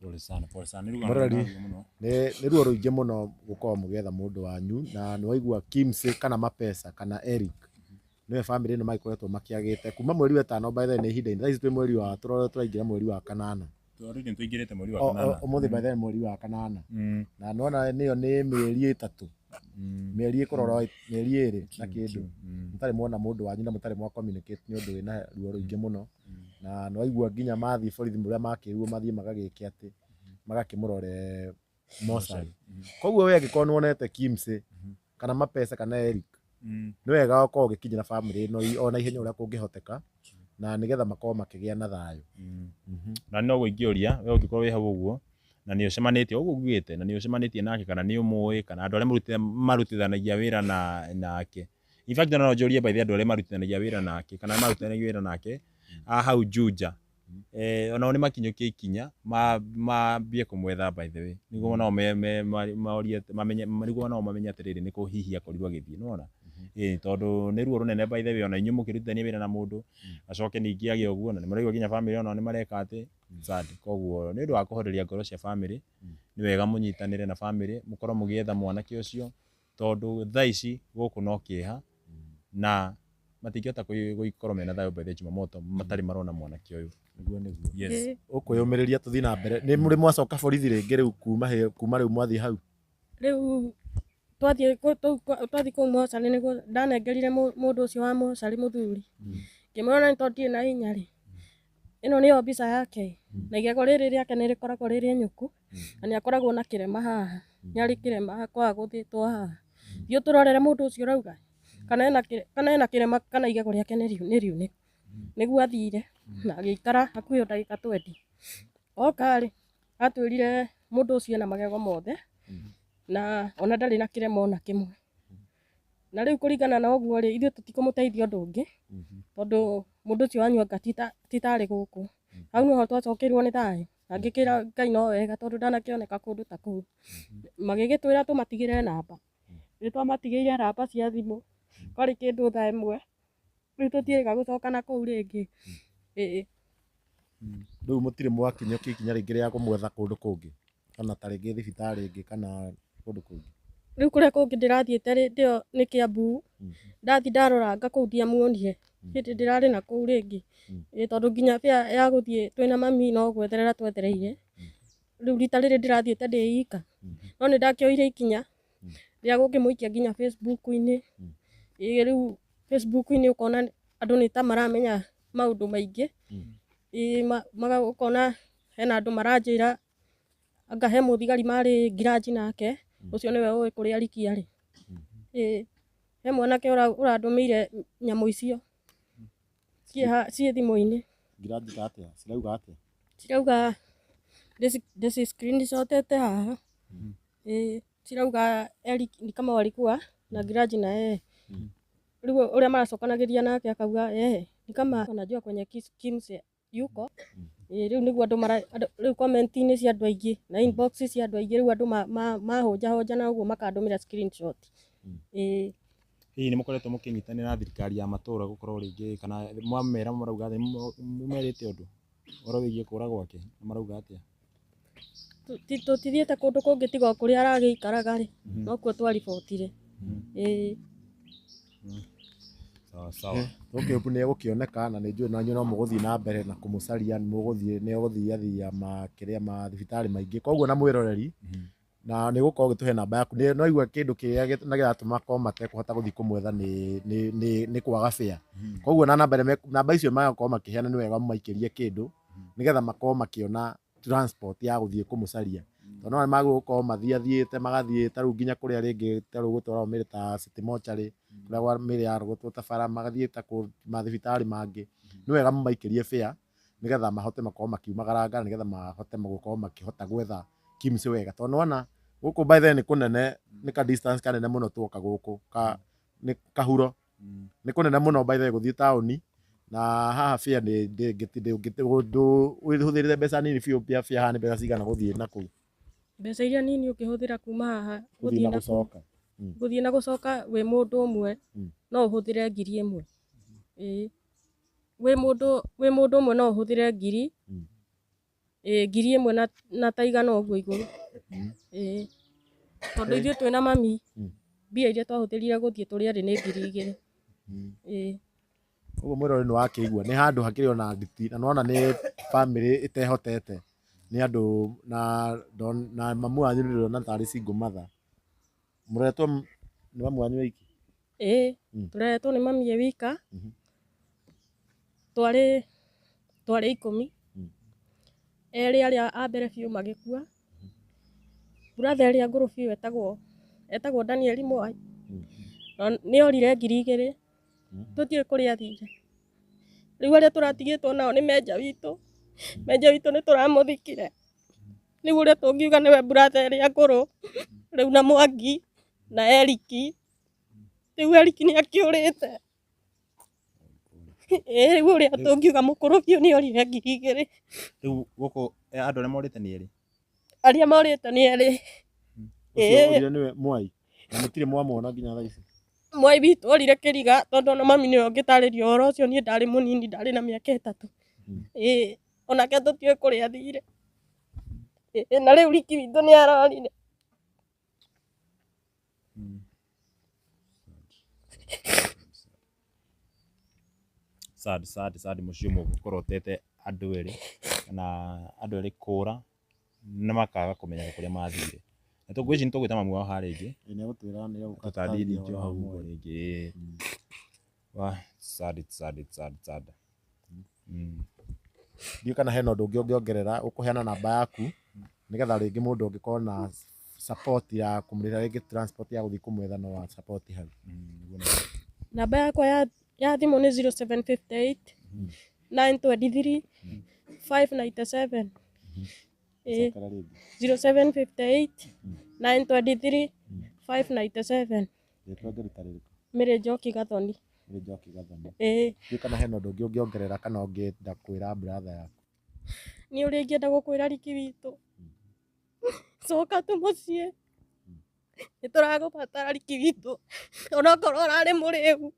Pole sana, pole sana. Nĩ rũgano Mũrori. rũnene mũno. Nĩ ruo rũingĩ mũno gũkorwo mũgĩetha mũndũ wanyu na nĩ waigua Kimsey kana Mapesa kana Eric nĩwe bamĩrĩ ĩno magĩkoretwo makĩagĩte kuma mweri wa ĩtano, by the way nĩ ihinda inene. Thaa ici twĩ mweri wa tũraingĩra mweri wa kanana. Already nĩtũingĩrĩte mweri wa kanana. Ũmũthĩ by the way mweri wa kanana. Na nĩwona nĩyo nĩ mĩeri 3. Mĩeri ĩkũrora mĩeri 2 na kĩndũ. Mũtarĩ mwona mũndũ wanyu na mũtarĩ mwa communicate nĩ ũndũ wĩna ruo rũingĩ mũno. Na nĩwaigua nginya mathiĩ borithi ũrĩa makĩrirwo mathiĩ magagĩke atĩ magakĩmũrore mocarĩ. Koguo we angĩkorwo nĩwonete Kimsey kana Mapesa kana Eric nĩ wega ũkorwo ũgĩkinyĩra bamĩrĩ ĩno ona ihenya ũrĩa kũngĩhoteka na nĩgetha makorwo makĩgĩa na thayũ. Na no ingĩũria we ũngĩkorwo wĩ hau ũguo na nĩ ũcemanĩtie ũguo ugĩte na nĩ ũcemanĩtie nake kana nĩ ũmũĩ kana andũ arĩa marutithanagia wĩra nake. In fact no njũrie by the andũ arĩa marutithanagia wĩra nake kana marutithanagia wĩra nake a hau Juja. Onao nĩ makinyũkie ikinya mambie kũmwetha by the way nĩguo nao morie mamenye nĩguo nao mamenye atĩrĩrĩ nĩkũ hihi akorirwo agĩthiĩ nĩwona. Tondũ nĩ ruo rũnene by the way ona inyuĩ mũkĩrutithania wĩra na mũndũ acoke ningĩ agĩe ũguo na nĩmũraigua nginya bamĩrĩ onao nĩmareka atĩ sad. Koguo nĩ ũndũ wa kũhoreria ngoro cia bamĩrĩ nĩ wega mũnyitanĩre na bamĩrĩ mũkorwo mũgĩetha mwanake ũcio tondũ thaa ici gũkũ no kĩeha na matingĩhota gũkorwo mena thayũ by the Jumamoto matarĩ marona mwanake ũyũ. Nĩguo nĩguo. Yes. Ũkwĩyũmĩrĩria tũthiĩ na mbere. Nĩ mũrĩ mwacoka borithi rĩngĩ rĩu kuma rĩu mwathiĩ hau? Rĩu twathiĩ kũu mocarĩ nĩguo ndanengerire mũndũ ũcio wa mocarĩ mũthuri. Ngĩmwĩra nĩ tondũ ndirĩ na hinya rĩ. Ĩno nĩyo mbica yake. Na igego rĩrĩ rĩake nĩ rĩkoragwo rĩrĩ enyũku na nĩ akoragwo na kĩrema haha. Nĩ arĩ kĩrema kwaga gũthĩtwo haha. Thiĩ ũtũrorere mũndũ ũcio ũrauga kana ena kĩrema kana igego rĩake nĩ riunĩku. Nĩguo athire na agĩikara hakuhĩ ndagĩka 20. Oka rĩ atwĩrire mũndũ ũcio ena magego mothe na ona ndarĩ na kĩrema ona kĩmwe. Na rĩu kũringana na ũguo rĩ ithuĩ tũtikũmũteithia ũndũ ũngĩ tondũ mũndũ ũcio wanyu anga ti tarĩ gũkũ. Hau noho twacokeirwo nĩ thayũ. Na ngĩkĩra Ngai no wega tondũ ndanakĩoneka kũndũ ta kũu. Magĩgĩtwĩra tũmatigĩre namba. Nĩ twamatigĩire namba cia thimũ kwarĩ kĩndũ thaa 1. Rĩu tũtiĩrĩga gũcoka na kũu rĩngĩ. Rĩu mũtirĩ mwakinyũkia ikinya rĩngĩ rĩa kũmwetha kũndũ kũngĩ kana ta rĩngĩ thibitarĩ ĩngĩ kana kũndũ kũngĩ? Rĩu kũrĩa kũngĩ ndĩrathiĩte rĩ ndĩo nĩ Kiambu. Ndathiĩ ndaroranga kũu ndiamuonire. Hĩndĩ ndĩrarĩ na kũu rĩngĩ. Tondũ nginya fare ya gũthiĩ twĩna mami no gwetherera twethereire. Rĩu rita rĩrĩ ndĩrathiĩte ndĩ ika. No nĩ ndakĩoire ikinya rĩa gũkĩmũikia nginya Facebook-inĩ. Rĩu Facebook-inĩ ũkona andũ nĩ ta maramenya maũndũ maingĩ. Ũkona hena andũ maranjĩra anga he mũthigari marĩ ngiraji nake ũcio nĩwe ũĩ kũrĩa Ricky arĩ. He mwanake ũrandũmĩire nyamũ icio ciĩ thimũ-inĩ. Ngiraji ta atĩa? Cirauga atĩa? Cirauga ndĩci screenshotete haha. Cirauga Eric ni kama walikuwa na ngiraji na yeye. Rĩu ũrĩa maracokanagĩria nake akauga yeye ni kama anajua kwenye Kimsey yuko. Rĩu nĩguo andũ rĩu comment-inĩ cia andũ aingĩ na inbox cia andũ aingĩ rĩu andũ mahũnjahũnja na ũguo makandũmĩra screenshot. Hihi nĩ mũkoretwo mũkĩnyitanĩra na thirikari ya matũra gũkorwo rĩngĩ kana mwamera marauga atĩa? Mũmerĩte ũndũ ũhoro wĩgiĩ kũra gwake marauga atĩa? Tũtithiĩte kũndũ kũngĩ tiga o kũrĩa aragĩikaraga rĩ nokuo twaribotire. Sawa sawa. Tũkĩũpu nĩ egũkĩoneka na nĩ njũĩ na inyuĩ no mũgũthiĩ na mbere na kũmũcaria, nĩ mũgũthiĩ, nĩ egũthiĩ athia makĩrĩa mathibitarĩ maingĩ. Koguo na mwĩroreri, na nĩ ũgũkorwo ũgĩtũhe namba yaku. Nĩ waigua kĩndũ kĩrĩa na kĩratũma makorwo matekũhota gũthiĩ kũmwetha nĩ kwaga fare. Koguo na namba ĩrĩa namba icio magakorwo makĩheana nĩ wega mũmaikĩrie kĩndũ nĩgetha makorwo makĩona transport ya gũthiĩ kũmũcaria. Tondũ no magĩrĩirwo gũkorwo mathiathiĩte magathiĩ ta rĩu nginya kũrĩa rĩngĩ ta rĩu gũtwaragwo mĩrĩ ta City Mortuary, kũrĩa gwa mĩrĩ yarogotwo ta bara, magathiĩ ta mathibitarĩ mangĩ. Nĩ wega mũmaikĩrie fare nĩgetha mahote makorwo makiumagaranga, nĩgetha mahote gũkorwo makĩhota gwetha Kimsi wega. Tondũ nĩwona gũkũ by the way nĩ kũnene, nĩ ka distance kanene mũno tuoka gũkũ, nĩ kahuro. Nĩ kũnene mũno by the way gũthiĩ taũni, na haha fare wĩhũthĩrĩte mbeca nini biũ, fare haha nĩ mbeca cigana gũthiĩ na kũu? Mbeca iria nini ũngĩhũthĩra kuma haha Gũthiĩ na gũcoka. Gũthiĩ na gũcoka wĩ mũndũ ũmwe no ũhũthĩre 1000. Ĩĩ. Wĩ mũndũ ũmwe no ũhũthĩre ngiri. Ĩĩ, 1000 na ta igana ũguo igũrũ. Ĩĩ. Tondũ ithuĩ twĩna mami, mbia iria twahũthĩrire gũthiĩ tũrĩ erĩ nĩ 2000. Ĩĩ. Ũguo mwĩroreri nĩ wakĩigua nĩ handũ hakĩrĩ ona nditi, na nĩwona nĩ bamĩrĩ ĩtehotete, nĩ andũ na mamu wanyu ndĩrona tarĩ single mother. Mũreretwo nĩ mamu wanyu wiki? Ĩĩ, tũreretwo nĩ mami e wika. Twarĩ 10. Erĩ arĩa a mbere biũ magĩkua. Brother ĩrĩa ngũrũ biũ etagwo Daniel Mwai. Nĩ orire 2000. Tũtiũĩ kũrĩa athire. Rĩu arĩa tũratigĩtwo nao nĩ menja witũ. Menja witũ nĩ tũramũthikire. Rĩu ũrĩa tũngiuga nĩwe brother ĩrĩa ngũrũ. Rĩu na Mwangi na Eriki. Rĩu Eriki nĩ akĩũrĩte. Ĩĩ, rĩu ũrĩa tũngiuga mũkũrũ biũ nĩ orire 2000. Rĩu gũkũ andũ arĩa morĩte nĩ erĩ? Arĩa morĩte nĩ erĩ. Ũcio orire nĩwe Mwai. Na mũtirĩ mwamwona nginya thaa ici? Mwai witũ orire kĩriga tondũ ona mami nĩwe ũngĩtarĩria ũhoro ũcio, niĩ ndarĩ mũnini, ndarĩ na mĩaka 3. Ĩĩ, onake tũtiũĩ kũrĩa athire. Ĩĩ, na rĩu Riki witũ nĩ arorire. Sad, sad, sad mũciĩ ũmwe gũkorwo ũtete andũ erĩ kana andũ erĩ kũra na makaga kũmenyeka kũrĩa mathire. Na tũngwĩciria nĩ tũgwĩta mamu wao haha rĩngĩ. Ĩĩ, nĩ egũtwĩra nĩ egũka Tũtandĩthie tũtarĩrie hau ũhoro wa ũguo Mwai. rĩngĩ. Wah, sad, sad, sad, sad. Ndiũĩ kana hena ũndũ ũngĩ ũngĩongerera, ũkũheana namba yaku nĩgetha rĩngĩ mũndũ ũngĩkorwo na support ya kũmũrĩhĩra rĩngĩ transport ya gũthiĩ kũmwetha no wa support hau. Namba yakwa ya thimũ nĩ 0758 923 597. Ĩĩ. Cokera rĩngĩ. 0758 923 597. Rĩtwa ngĩruta rĩrĩkũ? Mary Njoki Gathoni. Mary Njoki Gathoni. Ĩĩ. Ndiũĩ kana hena ũndũ ũngĩ ũngĩongerera kana ũngĩenda kwĩra brother yaku. Niĩ ũrĩa ingĩenda gũkwĩra Riki witũ. Coka tu mũciĩ. Nĩ tũragũbatara Riki witũ. Onokorwo ũrarĩ mũrĩu,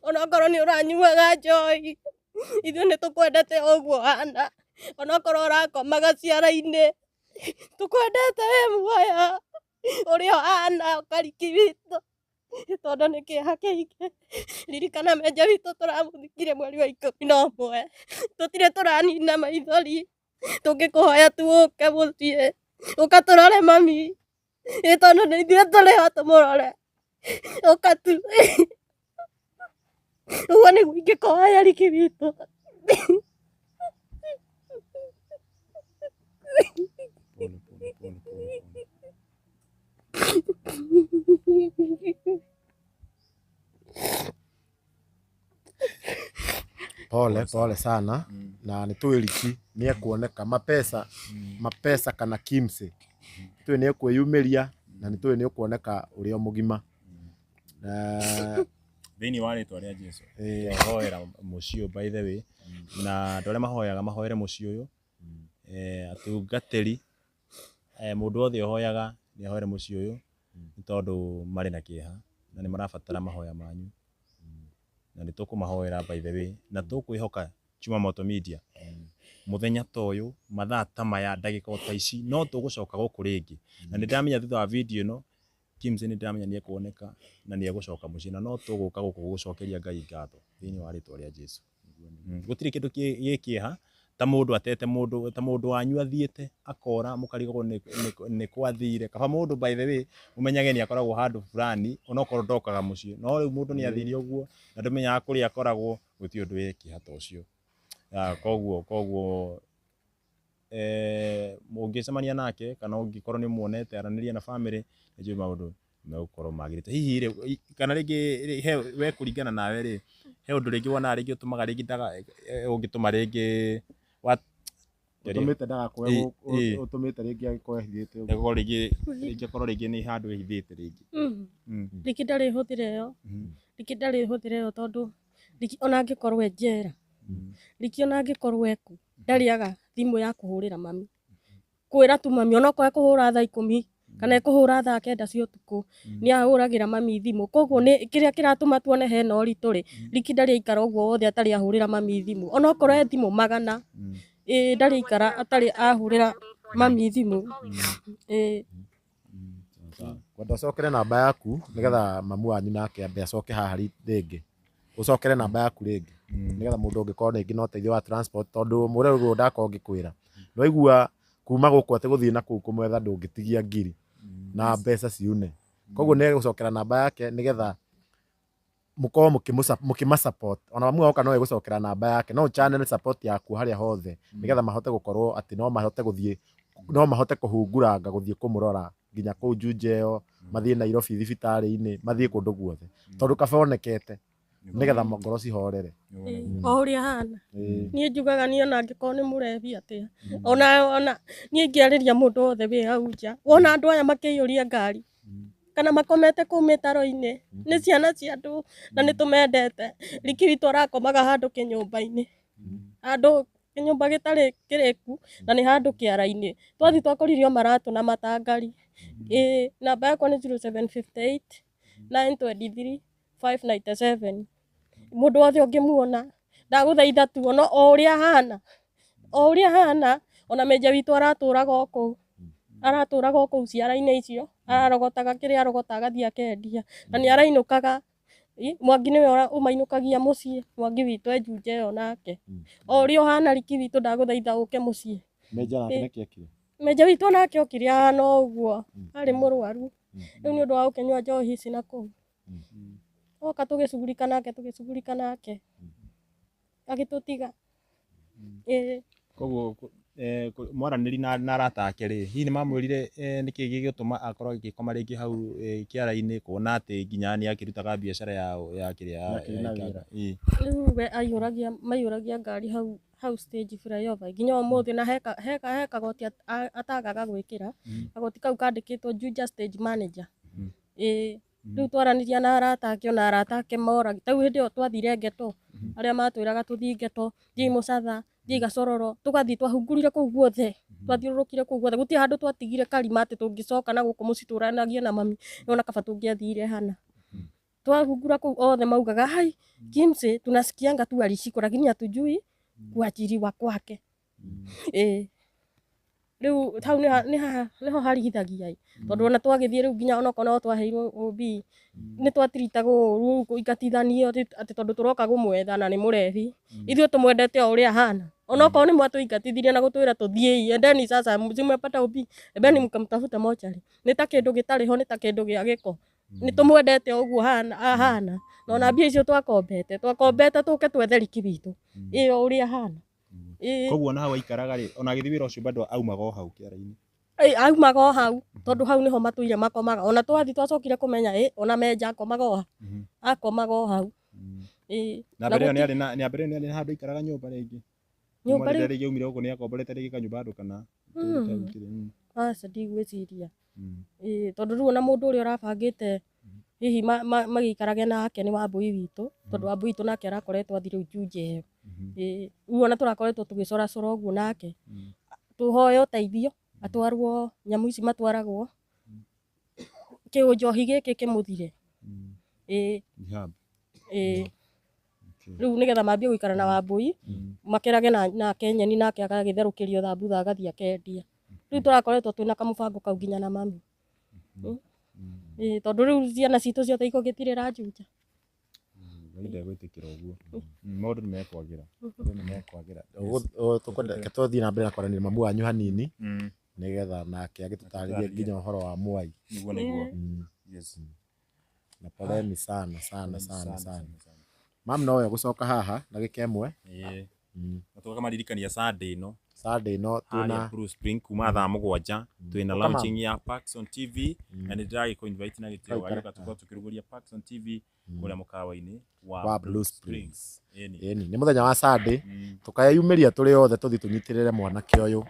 onokorwo nĩ ũranyuaga njohi, ithuĩ nĩ tũkwendete o ũguo ũhana. Onokorwo ũrakomaga ciara-inĩ, tũkwendete wĩ muoyo ũrĩa ũhana, ũka Riki witũ. Tondũ nĩ kĩeha kĩingĩ. Ririkana menja witũ tũramũthikire mweri wa 11. Tũtirĩ tũranina maithori. Tũngĩkũhoya tu ũke mũciĩ, ũka tũrore mami. Ĩ tondũ nĩ ithuĩ tũrĩ ho tũmũrore. Ũka tu. Ũguo nĩguo ingĩkũhoya Riki witũ. Pole, pole, pole, pole, pole. Pole pole sana na nĩ tũĩ Riki nĩ ekuoneka mapesa mapesa kana Kimsi tũĩ nĩ ekwĩyumĩria na nĩ tũĩ nĩ ũkuoneka ũrĩ o mũgima. Thĩinĩ wa rĩtwa rĩa Jesu twahoera mũciĩ ũyũ by the way, na andũ arĩa mahoyaga mahoere mũciĩ ũyũ, atungatĩri, mũndũ wothe ũhoyaga nĩ ahoere mũciĩ ũyũ nĩ tondũ marĩ na kĩeha na nĩ marabatara mahoya manyu, na nĩ tũkũmahoera by the way, na tũkwĩhoka Chuma Moto Media mũthenya ta ũyũ, mathaa ta maya, ndagĩka o ta ici, no tũgũcoka gũkũ rĩngĩ, na nĩ ndamenya thutha wa video ĩno Kimsey nĩ ndĩramenya nĩ ekuoneka na nĩ egũcoka mũciĩ na no tũgũka gũkũ gũcokeria Ngai ngatho thĩinĩ wa rĩtwa rĩa Jesu. Gũtirĩ kĩndũ gĩ kĩeha ta mũndũ atete mũndũ ta mũndũ wanyu athiĩte akora mũkarigagwo nĩ kwathire. Kaba mũndũ by the way mũmenyage nĩ akoragwo handũ fulani onokorwo ndokaga mũciĩ, no rĩu mũndũ nĩ athire ũguo na ndũmenyaga kũrĩa akoragwo, gũtirĩ ũndũ wĩ kĩeha ta ũcio. Koguo ũngĩcemania nake kana ũngĩkorwo nĩ ũmuonete aranĩria na bamĩrĩ, nĩ njũĩ maũndũ megũkorwo magĩrĩte. Hihi rĩ, kana rĩngĩ he we kũringana nawe rĩ, he ũndũ rĩngĩ wonaga rĩngĩ ũtũmaga rĩngĩ ndaga ũngĩtũma rĩngĩ wa Ũtũmĩte ndagakorwo ũtũmĩte rĩngĩ agĩkorwo ehithĩte ũguo. Agĩkorwo rĩngĩ rĩngĩ akorwo rĩngĩ nĩ handũ ehithĩte rĩngĩ. Rĩngĩ ndarĩ hũthĩra ĩyo, rĩngĩ ndarĩ hũthĩra ĩyo tondũ rĩngĩ ona angĩkorwo e njera, rĩngĩ ona angĩkorwo ekũ, ndarĩaga thimũ ya kũhũrĩra mami. Kwĩra tu mami onokorwo ekũhũra thaa 10 kana ekũhũra thaa 9 cia ũtukũ, nĩ ahũragĩra mami thimũ. Koguo nĩ kĩrĩa kĩratũma tuone hena ũritũ rĩ, rĩngĩ ndarĩ aikara ũguo wothe atarĩ ahũrĩra mami thimũ. Onokorwo e thimũ 100, ĩĩ ndarĩ aikara atarĩ ahũrĩra mami thimũ. Ĩĩ. Kwenda ũcokere namba yaku nĩgetha mamu wanyu nake ambe acoke haha rĩngĩ. Ũcokere namba yaku rĩngĩ nĩgetha mũndũ ũngĩkorwo rĩngĩ na ũteithio wa transport tondũ mũrĩa ũguo ndakorwo ngĩkwĩra. Nĩwaigua kuma gũkũ atĩ gũthiĩ na kũu kũmwetha ndũngĩtigia ngiri na mbeca ciune. Koguo nĩ egũcokera namba yake nĩgetha mũkorwo mũkĩma support. Ona mamu oka no egũcokera namba yake, no channel support yaku harĩa hothe nĩgetha mahote gũkorwo atĩ no mahote gũthiĩ, no mahote kũhunguranga gũthiĩ kũmũrora nginya kũu Juja ĩyo, mathiĩ Nairobi thibitarĩ-inĩ, mathiĩ kũndũ guothe. Tondũ kaba onekete nĩgetha ngoro cihorere. O ũrĩa ahana. Niĩ njugaga niĩ ona angĩkorwo nĩ mũrebi atĩa, ona niĩ ingĩarĩria mũndũ wothe wĩ hau nja, wona andũ aya makĩiyũria ngari kana makomete kũu mĩtaro-inĩ, nĩ ciana cia andũ na nĩ tũmendete. Riki witũ arakomaga handũ kĩnyũmba-inĩ, handũ kĩnyũmba gĩtarĩ kĩrĩku na nĩ handũ kĩara-inĩ. Twathiĩ twakorire o maratũ na matangari. Ĩĩ, namba yakwa nĩ 0758 923 597. Mũndũ wothe ũngĩmuona ndagũthaitha tu ona o ũrĩa ahana, o ũrĩa ahana, ona menja witũ aratũraga o kũu, aratũraga o kũu ciara-inĩ icio, ararogotaga kĩrĩa arogota agathiĩ akendia na nĩ arainũkaga. Mwangi nĩwe ũmainũkagia mũciĩ, Mwangi witũ e Juja ĩyo nake. O ũrĩa ũhana Riki witũ ndagũthaitha ũke mũciĩ. Menja nake nĩkĩ ekire? Menja witũ nake okire ahana o ũguo, arĩ mũrwaru. Rĩu nĩ ũndũ wa gũkĩnyua njohi ici na kũu. Oka tũgĩcugurika nake, tũgĩcugurika nake. Agĩtũtiga. Ĩĩ. Koguo mwaranĩri na arata ake rĩ, hihi nĩ mamwĩrire nĩkĩ gĩgũtũma akorwo agĩkoma rĩngĩ hau kĩara-inĩ, kuona atĩ nginya nĩ akĩrutaga biacara ya kĩrĩa Nĩakĩrĩ na wĩra. Ĩĩ. Rĩu we maiyũragia ngari hau stage flyover nginya ũmũthĩ, na he kagoti atagaga gwĩkĩra. Kagoti kau kandĩkĩtwo Juja stage manager. Ĩĩ. Rĩu twaranĩria na arata ake, ona arata ake mora. Ta rĩu hĩndĩ ĩyo twathire Ngeto, arĩa matwĩraga tũthiĩ Ngeto, thiĩ Mũcatha, thiĩ Gacororo, tũgathiĩ twahungurire kũu guothe, twathiũrũrũkire kũu guothe, gũtirĩ handũ twatigire karima atĩ tũngĩcoka na gũkũ mũciĩ tũranagie na mami, nĩwona kaba tũngĩathire hana. Twahungura kũu othe maugaga hai Kimsey tunasikianga tu alishikwa lakini hatujui kuachiliwa kwake. Ĩĩ. Rĩu hau nĩho harigithagia ĩ, tondũ ona twagĩthiĩ rĩu nginya onokorwo no twaheirwo OB, nĩ twatiritagwo ũru kũingatithanio atĩ tondũ tũroka kũmwetha na nĩ mũrebi. Ithuĩ tũmwendete o ũrĩa ahana. Onokorwo nĩ mwatũingatithirie na gũtwĩra tũthiĩi, endeni sasa simwepata OB, endeni mkamtafute mochari. Nĩ ta kĩndũ gĩtarĩ ho, nĩ ta kĩndũ gĩa gĩko. Nĩ tũmwendete o ũguo ahana. Na ona mbia icio twakombete, twakombete tũke twethe Riki witũ. Ĩĩ o ũrĩa ahana. Ĩĩ. Koguo ona hau aikaraga rĩ, ona agĩthiĩ wĩra ũcio bado aumaga o hau kĩara-inĩ. Ĩĩ, aumaga o hau, tondũ hau nĩho matũire makomaga. Ona twathiĩ twacokire kũmenya, ĩ, ona menja akomaga o hau. Akomaga o hau. Ĩĩ. Na mbere ĩyo nĩarĩ na, na mbere ĩyo nĩarĩ na handũ aikaraga nyũmba rĩngĩ. Nyũmba Kuma rĩrĩa rĩu? rĩngĩ aumire gũkũ nĩakomborete rĩngĩ kanyũmba handũ kana Aca, ndigwĩciria. Ĩĩ, tondũ rĩu ona mũndũ ũrĩa ũrabangĩte hihi magĩikarage nake nĩ Wambui witũ, tondũ Wambui witũ nake arakoretwo athiĩ rĩu Juja ĩyo. Ĩĩ, rĩu ona tũrakoretwo tũgĩcoracora ũguo nake. Tũhoe ũteithio, atwarwo nyamũ ici matwaragwo, kĩũnjohi gĩkĩ kĩmũthire. Ĩĩ. Rehab. Ĩĩ. Rĩu nĩgetha mambie gũikara na Wambui, makerage nake nyeni nake agagĩtherũkĩrio thambutha agathiĩ akendia. Rĩu tũrakoretwo twĩna kamũbango kau nginya na mami. Ĩĩ, tondũ rĩu ciana citũ ciothe ikũgĩtirĩra Juja. Ngai ndegwĩtĩkĩra ũguo. Maũndũ nĩ mekwagĩra. Maũndũ nĩ mekwagĩra. Tũkwenda reke tũthiĩ na mbere na kwaranĩria mamu wanyu hanini nĩgetha nake agĩtũtarĩrie nginya ũhoro wa mwai. Nĩguo nĩguo. Yes. Na poleni sana sana sana sana. Mam nowe ũgũcoka haha ndagĩka ĩmwe. Ĩĩ. Na tũkamaririkania Sunday ĩno. Sunday ĩno harĩa twĩna Blue Spring kuma thaa mũgwanja twĩna Ũka mam. launching ya Paxson TV na nĩ ndĩragĩkũ invite na gĩtĩo Ũka ikare. gagĩũka tũkorwo tũkĩrugũria Paxson TV kũrĩa mũkawa-inĩ Wa wa Blue Blue Springs. Ĩni. Ĩni, nĩ mũthenya wa Sunday tũkeyumĩria tũrĩ othe tũthiĩ tũnyitĩrĩre mwanake ũyũ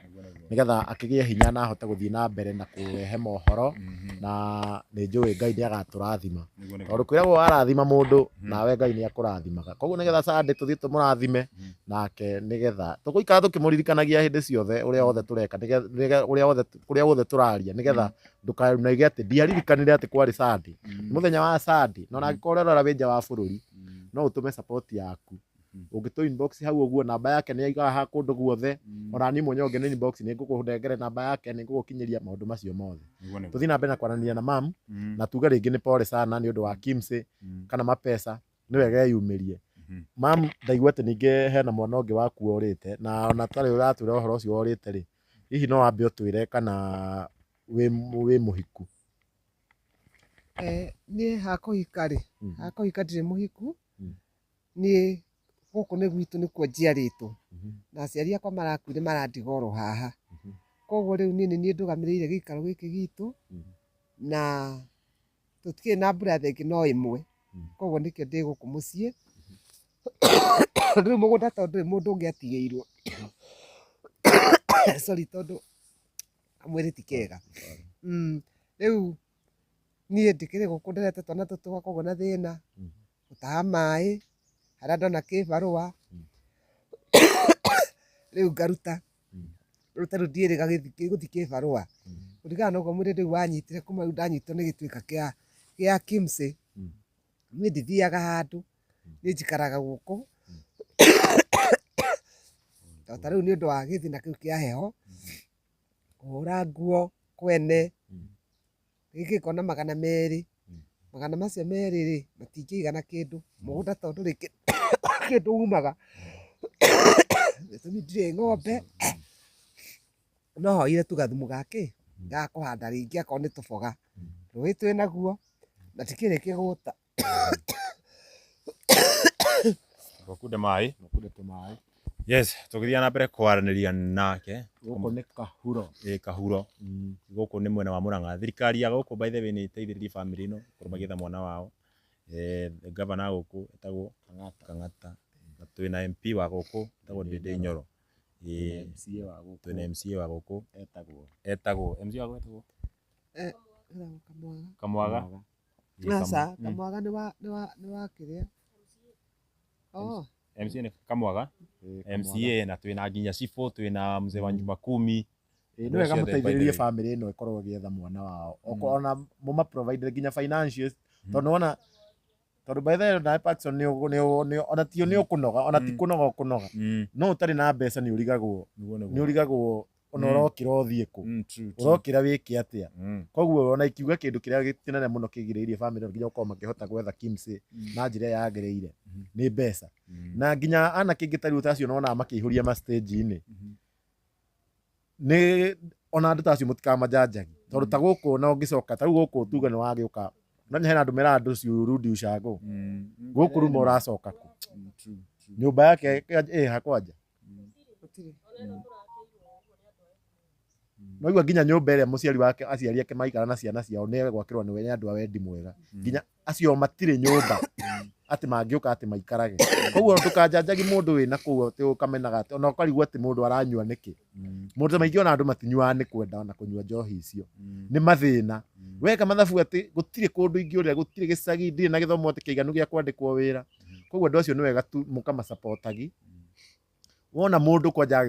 nĩgetha akĩgĩe hinya na ahote gũthiĩ na mbere na kũrehe mohoro na nĩ njũĩ Ngai nĩ agatũrathima Nĩguo nĩguo. tondũ kwĩragwo warathima mũndũ nawe Ngai nĩ akũrathimaga koguo nĩgetha Sunday tũthiĩ tũmũrathime nake nĩgetha tũgũikara tũkĩmũririkanagia hĩndĩ ciothe ũrĩa wothe tũreka nĩgetha ũrĩa wothe kũrĩa wothe tũraria nĩgetha ndũkanoige atĩ ndiaririkanire atĩ kwarĩ Sunday. Nĩ mũthenya wa Sunday na ona angĩkorwo ũrerora wĩ nja wa bũrũri no ũtũme support yaku ũngĩtũ inbox hau ũguo namba yake nĩ aigaga haha kũndũ guothe ona niĩ mwenyewe ũngĩnĩ inbox nĩ ngũkũnengere namba yake nĩ ngũgũkinyĩria maũndũ macio mothe. Nĩguo nĩguo. Tũthiĩ na mbere na kwaranĩria na mam na tuge rĩngĩ nĩ pole sana nĩ ũndũ wa Kimsey kana mapesa nĩ wega eyumĩrie. Mam ndaigua atĩ ningĩ hena mwana ũngĩ waku orĩte na ona tarĩ ũratwĩra ũhoro ũcio orĩte rĩ hihi no wambe ũtwĩre kana wĩ mũhiku? Niĩ hakũhika rĩ, hakũhika ndirĩ mũhiku, niĩ gũkũ nĩ gwitũ nĩkuo njiarĩtwo, na aciari akwa marakuire marandiga oro haha, koguo rĩu niĩ nĩ niĩ ndũgamĩrĩire gĩikaro gĩkĩ gitũ, na tũtikĩrĩ na brother ĩngĩ no ĩmwe, koguo nĩkĩo ndĩ gũkũ mũciĩ, rĩu mũgũnda tondũ ndũrĩ mũndũ ũngĩ atigĩirwo, sorry tondũ kamwĩrĩ ti kega, rĩu niĩ ndĩkĩrĩ gũkũ ndĩrete twana tũtũ tũgakoragwo na thĩna, gũtaha maĩ, harĩa ndona kĩbarũa, rĩu ngaruta, rĩu ta rĩu ndiĩrĩga gũthiĩ kĩbarũa, kũringana na ũguo mwĩrĩ rĩu wanyitire kuma rĩu ndanyitwo nĩ gĩtuĩka kĩa Kimsey, niĩ ndithiaga handũ, niĩ njikaraga gũkũ, to ta rĩu nĩ ũndũ wa gĩthina kĩu kĩa heho, kũhũra nguo kwene, rĩngĩ ngona 200, magana macio merĩ rĩ, matingĩigana kĩndũ, mũgũnda to ndũrĩ kĩndũ umaga, gĩtũmi ndirĩ ng'ombe, no hoire tu gathumu ga kĩ, ga kũhanda rĩngĩ akorwo nĩ tũboga, rũĩ twĩ naguo, na tikĩrĩ kĩgũta. Tũkunde maĩ. Tũkunde tũmaĩ. Yes, tũgĩthiĩ na mbere kwaranĩria nake. Gũkũ nĩ Kahuro. Ĩ Kahuro. Gũkũ nĩ mwena wa Murang'a. Thirikari ya gũkũ by the way nĩ ĩteithĩrĩirie family ĩno gũkorwo magĩetha mwana wao. Gavana gũkũ etagwo Kang'ata. Kang'ata. Na twĩna MP wa gũkũ etagwo Ndindi Nyoro. Twĩna MCA wa gũkũ. Twĩna MCA wa gũkũ etagwo. Etagwo MCA wa gũkũ etagwo? Kamwaga. Kamwaga. Aca, Kamwaga nĩ wa kĩrĩa? Oh. MCA nĩ Kamwaga. MCA na twĩna nginya cibũ, twĩna mzee wa nyumba kumi. Nĩ wega mũteithĩrĩrie family ĩno ĩkorwo ĩgĩetha mwana wao. Okorwo ona mũma provide nginya financials tondũ nĩwona tondũ by the way nawe Paxson nĩ ona ti nĩ ũkũnoga ona ti kũnoga ũkũnoga no ũtarĩ na mbeca nĩ ũrigagwo nĩ ũrigagwo ona ũrokĩra ũthiĩ kũ ũrokĩra wĩke atĩa koguo ona ikiuga kĩndũ kĩrĩa kĩnene mũno kĩgirĩrĩirie family ĩno nginya gũkorwo makĩhota gwetha Kimsey na njĩra ĩrĩa yagĩrĩire nĩ mbeca na nginya anake aingĩ ta rĩu ta acio nonaga makĩihũria ma stage-inĩ nĩ ona andũ ta acio mũtikamajanjagi tondũ ta gũkũ ona ũngĩcoka ta rĩu gũkũ tuge nĩ wagĩũka no hena andũ meraga andũ ũcio rudi ushago gũkũ ruma ũracoka kũ nyũmba yake ĩ ha kwanja no igua nginya nyũmba ĩrĩa mũciari wake aciari ake maikara na ciana ciao nĩ gwakĩrwo nĩ andũ a wendi mwega nginya acio matirĩ nyũmba atĩ mangĩũka atĩ maikarage koguo ndũkanjanjagi mũndũ wĩna kũu atĩ ũkamenaga atĩ ona ũkarigwo atĩ mũndũ aranyua nĩkĩ mũndũ maingĩ ona andũ matinyuaga nĩ kwenda ona kũnyua njohi icio nĩ mathĩna weka mathabu atĩ gũtirĩ kũndũ ingĩũrĩra gũtirĩ gĩcagi ndirĩ na gĩthomo atĩ kĩiganu gĩa kwandĩkwo wĩra koguo andũ acio nĩ wega tu mũkamasapotagi wona mũndũ kwanja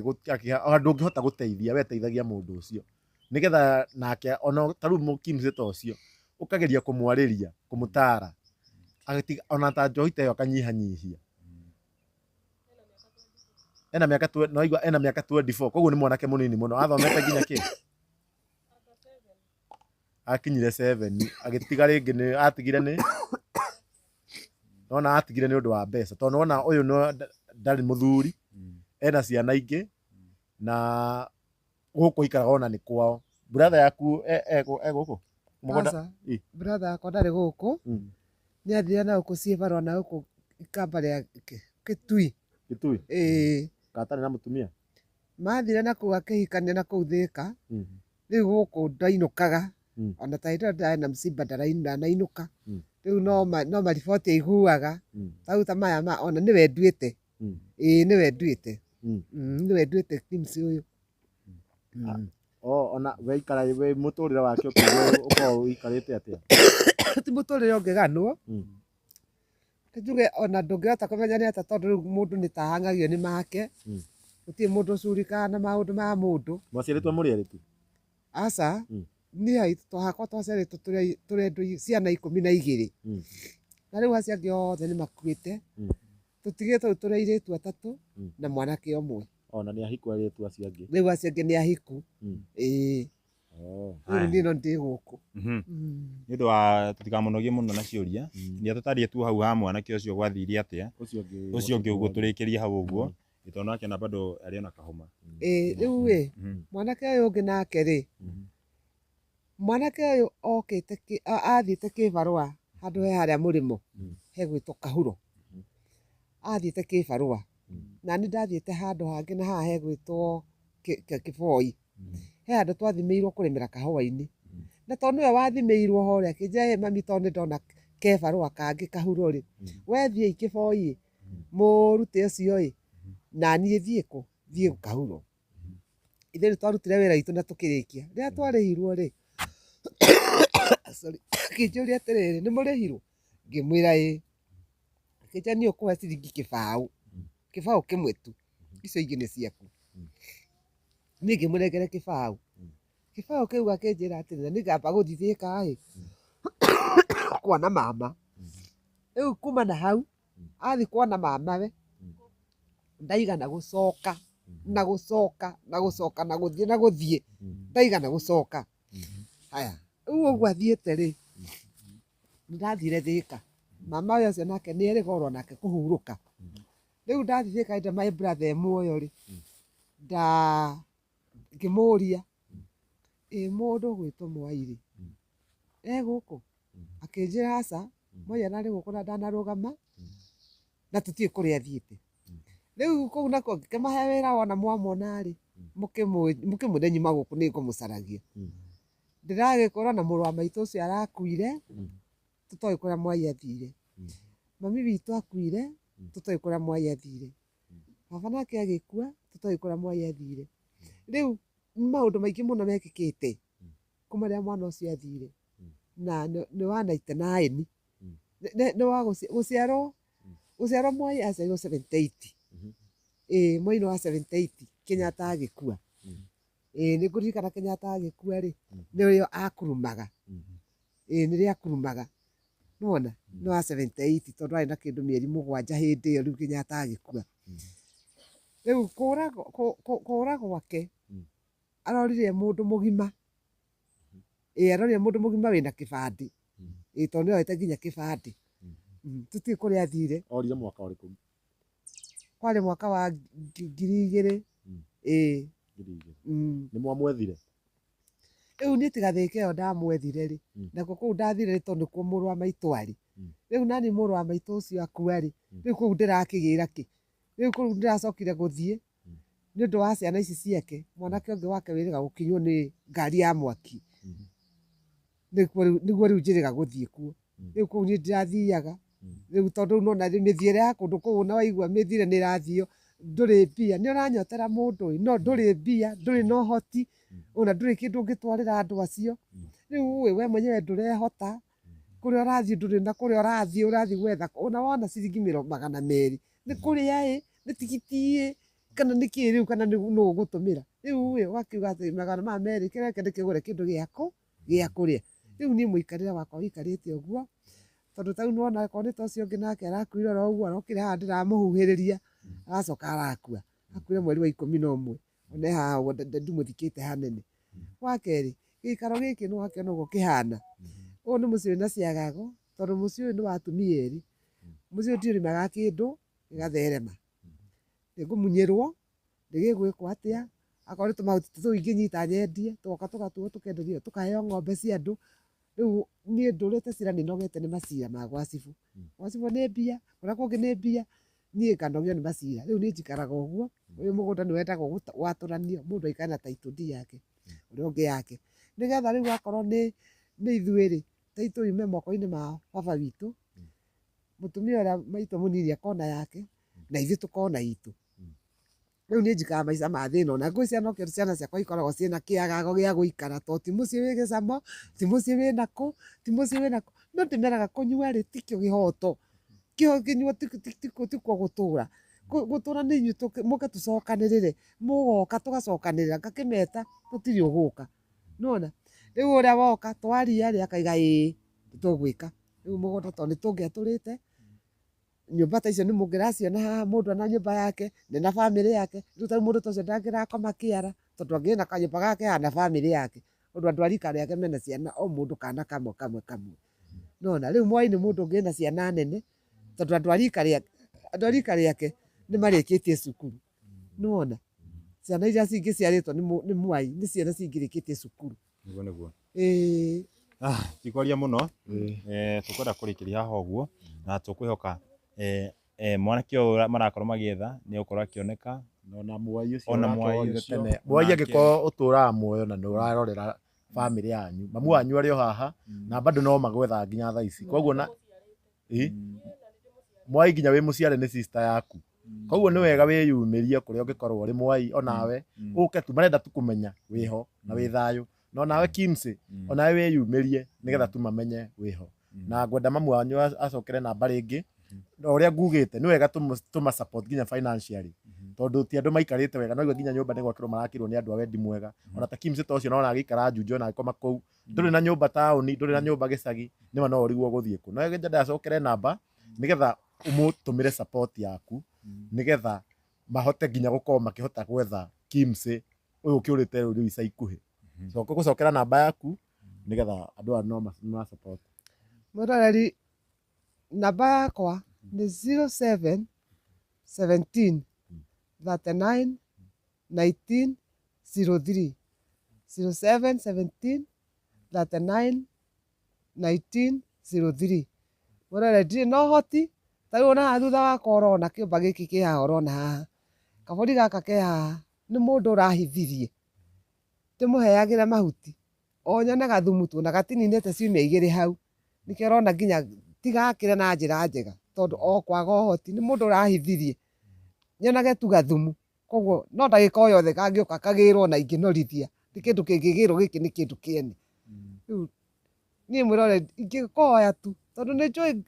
ona ndũngĩhota gũteithia we teithagia mũndũ ũcio nĩgetha nake ona ta rĩu mũkimsĩ ta ũcio ũkageria kũmwarĩria kũmũtara agatiga ona ta njohi ta ĩyo akanyihanyihia ena mĩaka no igua ena mĩaka 24 koguo nĩ mwanake mũnini mũno athomete nginya kĩ Akinyire 7 agĩtiga rĩngĩ nĩ atigire nĩ nona atigire nĩ ũndũ wa mbeca tondũ nona ũyũ ndarĩ mũthuri ena ciana ingĩ na gũkũ aikaraga ona nĩ kwao. Brother yaku e gũkũ mũgũnda? Aca, brother yakwa ndarĩ gũkũ. Nĩ athire na gũkũ ciĩbarũa na gũkũ ikamba rĩa Kĩtui. Kĩtui? Ĩĩ. Gatarĩ na mũtumia? Mathire na kũu akĩhikania na kũu Thĩka. Rĩu gũkũ ndainũkaga. Ona ta hĩndĩ ĩyo ndarĩ na msiba ndanainũka. Rĩu no mariboti aiguaga. Tarĩu ta maya ma ona nĩwe nduĩte. Ĩĩ nĩwe nduĩte. Nĩwe nduĩte KIMS ũyũ. Ona we ikara we mũtũrĩre wake ũkĩigua ũkoragwo ũikarĩte atĩa? Ti mũtũrĩre ũngĩganwo. Njuge ona ndũngĩhota kũmenya nĩ atĩa tondũ rĩu mũndũ nĩ ta ahang'agio nĩ make. Gũtirĩ mũndũ ũcurikaga na maũndũ ma mũndũ. Mwaciarĩtwo mũrĩ erĩ tu? Aca, niĩ aitũ hakwa twaciarĩtwo tũrĩ andũ ciana 12. Na rĩu acio angĩ othe nĩ makuĩte. Tũtigĩtwo rĩu tũrĩ airĩtu atatũ na mwanake ũmwe. Ona nĩ ahiku airĩtu acio angĩ? Rĩu acio angĩ nĩ ahiku. Ĩĩ. Rĩu niĩ no ndĩ gũkũ. Nĩ ũndũ wa tũtikamũnogie mũno na ciũria, nĩ atũtarĩrie tu hau ha mwanake ũcio gwathire atĩa, ũcio ũngĩ ũguo tũrĩkĩrie hau ũguo, tondũ nake ona bado arĩ ona kahoma. Ĩĩ rĩu ĩ, mwanake ũyũ ũngĩ nake rĩ, mwanake ũyũ okĩte athiĩte kĩbarũa handũ he harĩa mũrĩmo, hegwĩtwo Kahuro. Athiĩte kĩbarũa, na niĩ ndathiĩte handũ hangĩ na haha hegwĩtwo Kĩboi. He handũ twathimĩirwo kũrĩmĩra kahũa-inĩ. Na tondũ nĩwe wathimĩirwo ho rĩ, akĩnjĩra ĩ mami tondũ nĩ ndona kebarũa kangĩ Kahuro rĩ, we thiĩi Kĩboi ĩ, mũrute ũcio ĩ, na niĩ thiĩ kũ? Thiĩ Kahuro. Ithuĩ nĩ twarutire wĩra witũ na tũkĩrĩkia. Rĩrĩa twarĩhirwo rĩ, sorry, akĩnjũria atĩrĩrĩ, nĩ mũrĩhirwo? Ngĩmwĩra ĩĩ. Akĩnjĩra niĩ ũkũhe ciringi kĩbaũ, kĩbaũ kĩmwe tu, icio ingĩ nĩ ciaku. Niĩ ngĩmũnengera kĩbaũ. Kĩbaũ kĩu akĩnjĩra atĩrĩ, na nĩngamba gũthiĩ Thĩka ĩ, kuona mama. Rĩu kuma na hau, athiĩ kuona mamawe, ndaigana gũcoka, na gũcoka, na gũcoka, na gũthiĩ, na gũthiĩ, ndaigana gũcoka. Haya, rĩu ũguo athiĩte rĩ, nĩndathire Thĩka. Mama ũyũ ũcio nake nĩ erĩga oro nake kũhurũka. Rĩu ndathiĩ Thĩka hĩndĩ ĩrĩa my brother e muoyo rĩ, ngĩmũria, ĩ mũndũ ũgwĩtwo Mwai rĩ, e gũkũ? Akĩnjĩra aca, Mwai ararĩ gũkũ na ndanarũgama, na tũtiũĩ kũrĩa athiĩte. Rĩu kũu nakuo ngĩkĩmahe wĩra wona mwamwona rĩ, mũkĩmwĩre nyuma gũkũ nĩ ngũmũcaragia. Ndĩragĩkorwo na mũrũ wa maitũ ũcio arakuire, tũtoĩ kũrĩa Mwai athire. Mami witũ akuire, tũtoĩ kũrĩa Mwai athire. Baba nake agĩkua, tũtoĩ kũrĩa Mwai athire. Rĩu maũndũ maingĩ mũno mekĩkĩte kuma rĩrĩa mwana ũcio athire, na nĩ wa 99. Nĩ wa gũciarwo, gũciarwo Mwai aciarirwo 78. Ĩĩ Mwai nĩ wa 78 Kenyatta agĩkua. Ĩĩ nĩ ngũririkana Kenyatta agĩkua rĩ, nĩrĩo akurumaga. Ĩĩ nĩrĩo akurumaga. Nĩwona? Nĩ wa 78 tondũ arĩ na kĩndũ mĩeri 7 hĩndĩ ĩyo rĩu Kenyatta agĩkua. Rĩu kũra gwake, arorire mũndũ mũgima. Ĩĩ arorire mũndũ mũgima wĩna kĩbandĩ. Ĩĩ tondũ nĩ oete nginya kĩbandĩ. Tũtiũĩ kũrĩa athire. Orire mwaka ũrĩkũ? Kwarĩ mwaka wa 2000. Ĩĩ. 2000. Nĩ mwamwethire? Rĩu niĩ tiga Thĩka ĩyo ndamwethire rĩ, nakuo kũu ndathire rĩ tondũ nĩkuo mũrũ wa maitũ arĩ. Rĩu nani mũrũ wa maitũ ũcio akua rĩ, rĩu kũu ndĩrakĩgĩra kĩ? Rĩu kũu ndĩracokire gũthiĩ nĩ ũndũ wa ciana ici ciake, mwanake ũngĩ wake wĩrĩga gũkinywo nĩ ngari ya mwaki. Nĩguo rĩu njĩrĩga gũthiĩ kuo. Rĩu kũu niĩ ndirathiaga. Rĩu tondũ rĩu nĩwona mĩthiĩre ya kũndũ kũu na waigua mĩthiĩre nĩ ĩrathio, ndũrĩ mbia, nĩ ũranyotera mũndũ ĩ, no ndũrĩ mbia, ndũrĩ na ũhoti, ona ndũrĩ kĩndũ ũngĩtwarĩra andũ acio. Rĩu ĩ, we mwenyewe ndũrehota, kũrĩa ũrathiĩ ndũrĩ na kũrĩa ũrathiĩ, ũrathiĩ gwetha, ona wona ciringi 200, nĩ kũrĩa ĩ, nĩ tigiti ĩ, kana nĩ kĩ rĩu, kana nũ ũgũtũmĩra. Rĩu ĩ, ũgakiuga atĩ 200 kĩreke ndĩkĩgũre kĩndũ gĩa kũrĩa. Rĩu niĩ mũikarĩre wakwa ũikarĩte ũguo, tondũ ta rĩu nĩwona okorwo nĩ ta ũcio ũngĩ nake arakuire oro ũguo, arokire haha ndĩramũhuhĩrĩria, aracoka arakua. Akuire mweri wa 11, ona e haha ũguo ndimũthikĩte hanene. Wa kerĩ, Gĩikaro gĩkĩ nĩ wakĩona ũguo kĩhana. Ũyũ nĩ mũciĩ wĩna ciagago, tondũ mũciĩ ũyũ nĩ wa atumia erĩ. Mũciĩ ũyũ ndiũrĩmaga kĩndũ gĩgatherema. Nĩngũmunyĩrwo, nĩgĩgwĩkwo atĩa, akorwo nĩ tũmahuti tũu ingĩnyita nyendie, tũgoka tũgatuo tũkenderio tũkaheo ng'ombe cia andũ. Rĩu niĩ ndũrĩte cira nĩnogete nĩ macira ma gwa cibũ. Gwa cibũ nĩ mbia, kũrĩa kũngĩ nĩ mbia, niĩ nganogio nĩ macira. Rĩu niĩ njikaraga ũguo, ũyũ mũgũnda nĩ wendaga watũranio mũndũ aikare na title deed yake, ũrĩa ũngĩ yake. Nĩgetha rĩu akorwo nĩ ithuĩ rĩ, title yume moko-inĩ ma baba witũ, mũtumia ũrĩa maitũ mũnini akona yake, na ithuĩ tũkona itũ. Rĩu niĩ njikaraga maica ma thĩna ona ngwĩciria nokĩo ciana ciakwa ikoragwo ciĩna kĩagago gĩa gũikara tondũ ti mũciĩ wĩ gĩcamo, ti mũciĩ wĩna kũ, ti mũciĩ wĩna kũ. No ndĩmeraga kũnyua rĩ tikĩo kĩhoto, kĩnyuo tikuo gũtũra. Gũtũra nĩ inyuĩ mũke tũcokanĩrĩre, mũgoka tũgacokanĩrĩra ngakĩmeta gũtirĩ ũgũka. Nĩwona? Rĩu ũrĩa woka twaria rĩ akauga ĩĩ nĩtũgwĩka. Rĩu mũgũnda tondũ nĩtũngĩatũrĩte nyũmba ta icio nĩ mũngĩraciona haha mũndũ ena nyũmba yake na bamĩrĩ yake, rĩu ta mũndũ ta ũcio ndangĩrakoma kĩara tondũ angĩrĩ na kanyũmba gake haha na bamĩrĩ yake, ũndũ andũ a rika rĩake mena ciana o mũndũ kana kamwe kamwe kamwe. Nĩwona? Rĩu Mwai nĩ mũndũ ũngĩ wĩna ciana nene tondũ andũ a rika rĩake andũ a rika rĩake nĩ marĩkĩtie cukuru. Nĩwona? Ciana iria cingĩciarĩtwo nĩ Mwai nĩ ciana cingĩrĩkĩtie cukuru. Nĩguo nĩguo. Ĩĩ. Ah, tikwaria mũno eh, tũkwenda kũrĩkĩria haha ũguo na tũkwĩhoka eh, eh, mwanake ũyũ marakorwo magĩetha nĩ egũkorwo akĩoneka Ona mwai ũcio Ona nake mwai worire ũcio, tene. Mwai onake. angĩkorwo ũtũraga muoyo na nĩ ũrarorera bamĩrĩ yanyu mamu wanyu arĩ o haha na bado no magwethaga nginya thaa ici koguo na Ĩ? Mwai nginya wĩ mũciare nĩ sister yaku koguo nĩ wega wĩyumĩrie kũrĩa ũngĩkorwo ũrĩ mwai onawe ũke tu marenda tu kũmenya wĩho na wĩ thayũ na onawe Kimsey onawe wĩyumĩrie nĩgetha tu mamenye wĩho na ngwenda mamu wanyu acokere namba rĩngĩ na ũrĩa ngugĩte nĩ wega tũma support nginya financially tondũ ti andũ maikarĩte wega noigua nginya nyũmba nĩ gwakĩrwo marakĩrwo nĩ andũ a wendi mwega ona ta Kimsey ta ũcio nona agĩikara Juja ona agĩkoma kũu ndũrĩ na nyũmba taũni ndũrĩ na nyũmba gĩcagi nĩma no ũrigwo gũthiĩ kũ no nyenda acokere namba nĩgetha ũmũtũmĩre support yaku nĩgetha mahote nginya gũkorwo makĩhota gwetha Kimsey ũyũ ũkĩũrĩte rĩu ica ikuhĩ coka gũcokera namba yaku nĩgetha andũ aya no ma support. Mwĩroreri namba yakwa nĩ 07 17 39 19 03 07 17 39 19 03 Mwĩroreri ndirĩ na ũhoti ta rĩu ona haha thutha wakwa ũrona kĩũmba gĩkĩ kĩ haha ũrona haha kabũri gaka ke haha nĩ mũndũ ũrahithirie ndĩmũheagĩre mahuti o nyone gathumu tu na gatininĩte ciumia igĩrĩ hau nĩkĩo ũrona nginya tigakĩre na njĩra njega tondũ o kwaga ũhoti nĩ mũndũ ũrahithirie nyonage tu gathumu koguo no ndagĩka o yothe kangĩũka kagĩrwo na ingĩnorithia nĩ kĩndũ kĩngĩgĩrwo gĩkĩ nĩ kĩndũ kĩene rĩu niĩ mwĩrore ingĩkũhoya tu tondũ nĩ njũĩ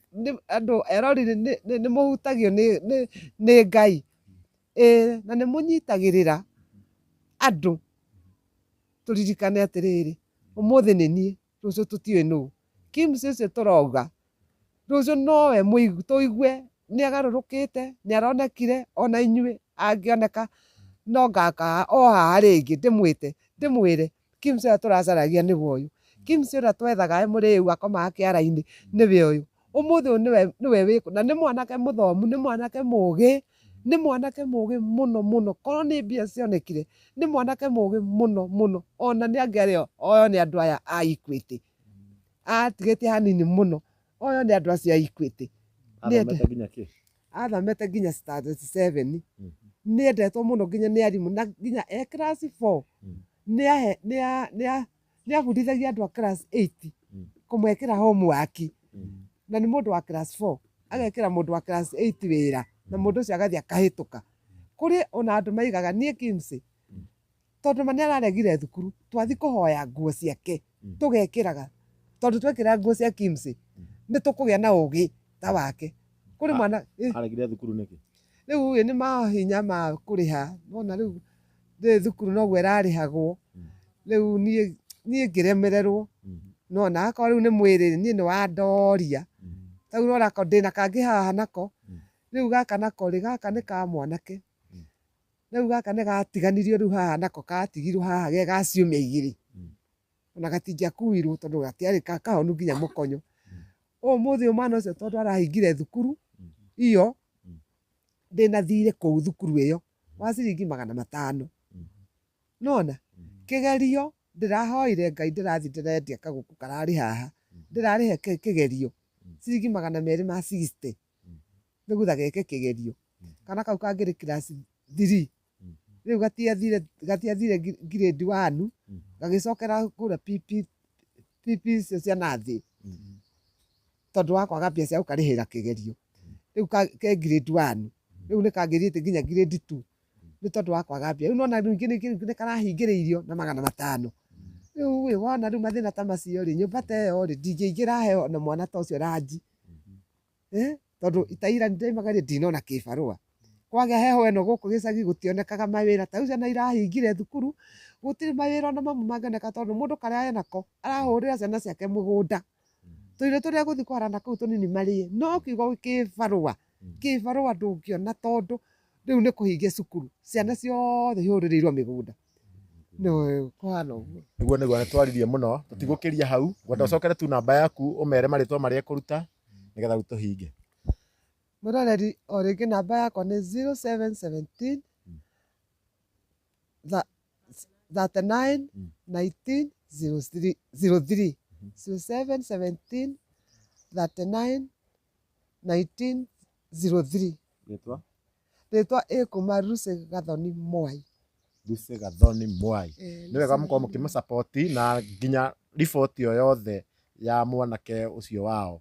andũ erori nĩ mũhutagio nĩ Ngai ĩĩ na nĩ mũnyitagĩrĩra andũ tũririkane atĩrĩrĩ ũmũthĩ nĩ niĩ rũciũ tũtiũĩ nũ. Kims ũcio tũrauga rũciũ nowe tũigue nĩ agarũrũkĩte nĩ aronekire ona inyuĩ angĩoneka no ngaka o haha rĩngĩ ndĩmwĩte ndĩmwĩre Kims ũrĩa tũracaragia nĩwe ũyũ. Kims ũrĩa twethaga e mũrĩu akomaga kĩara-inĩ nĩwe ũyũ. Ũmũthĩ ũyũ nĩwe nĩwe wĩ na nĩ mwanake mũthomu nĩ mwanake mũgĩ nĩ mwanake mũgĩ mũno mũno korwo nĩ mbia cionekire nĩ mwanake mũgĩ mũno mũno ona nĩ angĩarĩ oyo nĩ andũ aya a Equity atigĩtie hanini mũno oyo nĩ andũ acio a Equity. Athomete nginya kĩ? Athomete nginya standard 7 nĩ endetwo mũno nginya nĩ arimũ na nginya e class 4 nĩ abundithagia andũ a class 8 kũmekĩra homework na nĩ mũndũ wa class 4 agekĩra mũndũ wa class 8 wĩra na mũndũ ũcio agathiĩ akahĩtũka. Kũrĩ ona andũ maigaga niĩ Kimsey tondũ ma nĩ araregire thukuru twathiĩ kũhoya nguo ciake tũgekĩraga tondũ twekĩra nguo cia Kimsey nĩ tũkũgĩa na ũgĩ ta wake. Kũrĩ mwana Aregire thukuru nĩkĩ? Rĩu ĩ nĩ mahinya ma kũrĩha nona rĩu rĩrĩ thukuru noguo ĩrarĩhagwo rĩu niĩ niĩ ngĩremererwo nona akorwo rĩu nĩ mwĩrĩ niĩ nĩ wandoria ta rĩu ũrona ko ndĩna kangĩ haha nako rĩu gaka nako rĩ gaka nĩ ka mwanake rĩu gaka nĩ gatiganirio rĩu haha nako gatigirwo haha ge ga ciumia igĩrĩ. Ona gatingĩakuirwo tondũ gatiarĩ kahonu nginya mũkonyo. Ũmũthĩ ũyũ mwana ũcio tondũ arahingire thukuru iyo, ndĩna thirĩ kũu thukuru ĩyo wa ciringi 500. Nona kĩgerio ndĩrahoire Ngai, ndĩrathiĩ ndĩrendia kagũkũ kararĩ haha, ndĩrarĩhe kĩgerio ciringi 260 nĩgetha geke kĩgerio. Kana kau kangĩrĩ class 3 rĩu gatiathire grade 1, gagĩcokera kũrĩa PP PP icio cia nathĩ tondũ wa kwaga mbia cia gũkarĩhĩra kĩgerio. Rĩu ke grade 1, rĩu nĩ kangĩthiĩte nginya grade 2 nĩ tondũ wa kwaga mbia. Rĩu nona ningĩ nĩ karahingĩrĩirio na 500. Rĩu ĩ wona rĩu mathĩna ta macio rĩ, nyũmba ta ĩyo rĩ, ndingĩingĩra heo na mwana ta ũcio ranji, tondũ itaira nĩndaimagarire ndinona kĩbarũa. Kwagĩa heho ĩno gũkũ gĩcagi gũtionekaga mawĩra, ta rĩu ciana irahingire thukuru gũtirĩ mawĩra ona mamwe mangĩoneka tondũ mũndũ karĩa enako arahũrĩra ciana ciake mũgũnda, tũirio tũrĩa gũthiĩ kwara na kũu tũnini marĩe, no kiugo kĩbarũa kĩbarũa ndũngĩona tondũ rĩu nĩ kũhingia cukuru, ciana ciothe ihũrĩrĩirwo mĩgũnda. No kũhana ũguo. Nĩguo nĩguo, nĩ twaririe mũno, tũtigũkĩria hau. Ngwenda ũcokere tu namba yaku, ũmere marĩtwa marĩa ĩkũruta nĩgetha rĩu tũhinge. Mwĩroreri, o rĩngĩ namba yakwa nĩ 0717 39 19 03 03, 0717 39 19 03. Rĩtwa? Rĩtwa ĩkuma Lucy Gathoni Mwai. Lucy Gathoni Mwai. Nĩ wega mũkorwo mũkĩmũ na nginya riboti o yothe ya mwanake ũcio wao.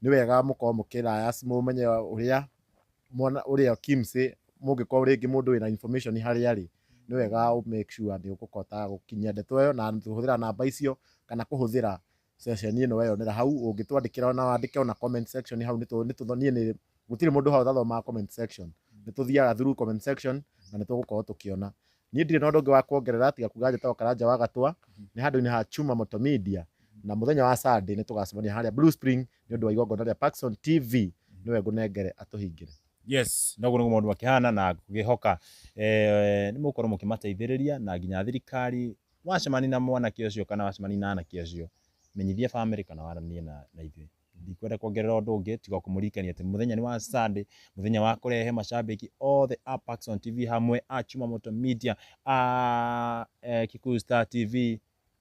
Nĩ wega mũkorwo mũkĩraya mũmenye ũrĩa mwana ũrĩa Kimsey, mũngĩkorwo rĩngĩ mũndũ wĩna information harĩa arĩ, nĩ wega ũ make sure nĩ ũkũhota gũkinyia ndeto ĩyo na kũhũthĩra namba icio kana kũhũthĩra ceceni ĩno weyonera hau. Ũngĩtwandĩkĩra ona wandĩke ona comment section hau, nĩ niĩ nĩ gũtirĩ mũndũ hau ũtathomaga comment section, nĩ tũthiaga through comment section na nĩ tũgũkorwo tũkĩona. Niĩ ndirĩ na ũndũ ũngĩ wa kuongerera tiga kuga njĩtagwo Karanja wa Gatwa, nĩ handũ-inĩ ha Chuma Moto Media, na mũthenya wa Sunday nĩ tũgacemania harĩa Blue Spring nĩ ũndũ wa igongona rĩa Paxson TV. Nĩwe ngũnengere atũhingĩre. Yes, noguo nĩguo maũndũ makĩhana, na ngũkĩhoka nĩ mũgũkorwo mũkĩmateithĩrĩria na nginya thirikari. Wacemania na mwanake ũcio kana wacemania na anake acio, menyithia family kana waranĩrie na ithuĩ. Ndikwenda kuongerera ũndũ ũngĩ tiga kũmũririkania atĩ mũthenya nĩ wa Sunday, mũthenya wa kũrehe macambĩki othe a Paxson TV hamwe, a Chuma Moto Media, a Kikuyu Star TV,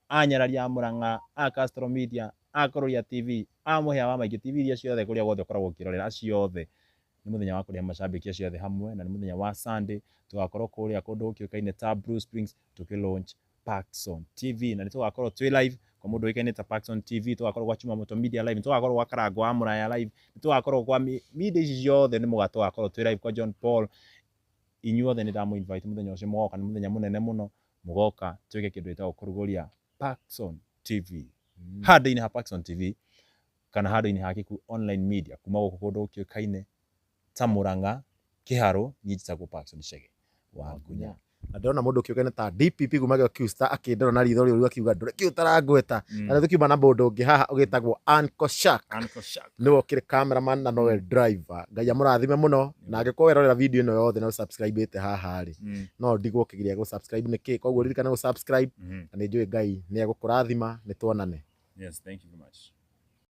a Nyarari a Murang'a, a Castro Media, a Kũrũria TV, a Mũhĩa wa Maingĩ TV, iria ciothe kũrĩa guothe ũkoragwo ũkĩrorera acio othe. Nĩ mũthenya wa kũrehe macambĩki acio othe hamwe, na nĩ mũthenya wa Sunday tũgakorwo kũrĩa kũndũ gũkĩũkaine ta Blue Springs tũkĩ launch Paxson TV, na nĩ tũgakorwo twĩ live kwa mũndũ ũĩkaine ta Paxson TV, tũgakorwo gwa Chuma Moto Media live, nĩ tũgakorwo gwa Karango wa Mũraya live, nĩ tũgakorwo kwa media ici ciothe, nĩ mũga tũgakorwo twĩ live kwa John Paul. Inyuothe nĩ ndamũ invite mũthenya ũcio mũgoka, nĩ mũthenya mũnene mũno, mũgoka twĩke kĩndũ gĩtagwo kũrugũria Paxson TV handũ-inĩ ha Paxson TV kana handũ-inĩ ha Kikuyu Online Media kuma gũkũ kũndũ gũkĩũkaine ta Murang'a Kĩharũ. Niĩ njĩtagwo Paxson Chege wa Ngunya. Na ndĩrona mũndũ ũkĩũkaine ta DPP kuma Kikuyu Star akĩndora na ritho rĩũru akiuga ndũrĩ kĩ ũtarangweta. Na nĩ tũkiuma na mũndũ ũngĩ haha ũgĩtagwo Uncle Shark, nĩwe ũkĩrĩ cameraman na nowe driver. Ngai amũrathime mũno, na angĩkorwo werorera video ĩno yothe na ũsubscribe haha rĩ, no ndigwo ũkĩgiria gũ subscribe nĩkĩ? Koguo ririkana gũ subscribe, na nĩ njũĩ Ngai nĩ egũkũrathima. Nĩ tuonane. Yes, thank you very much.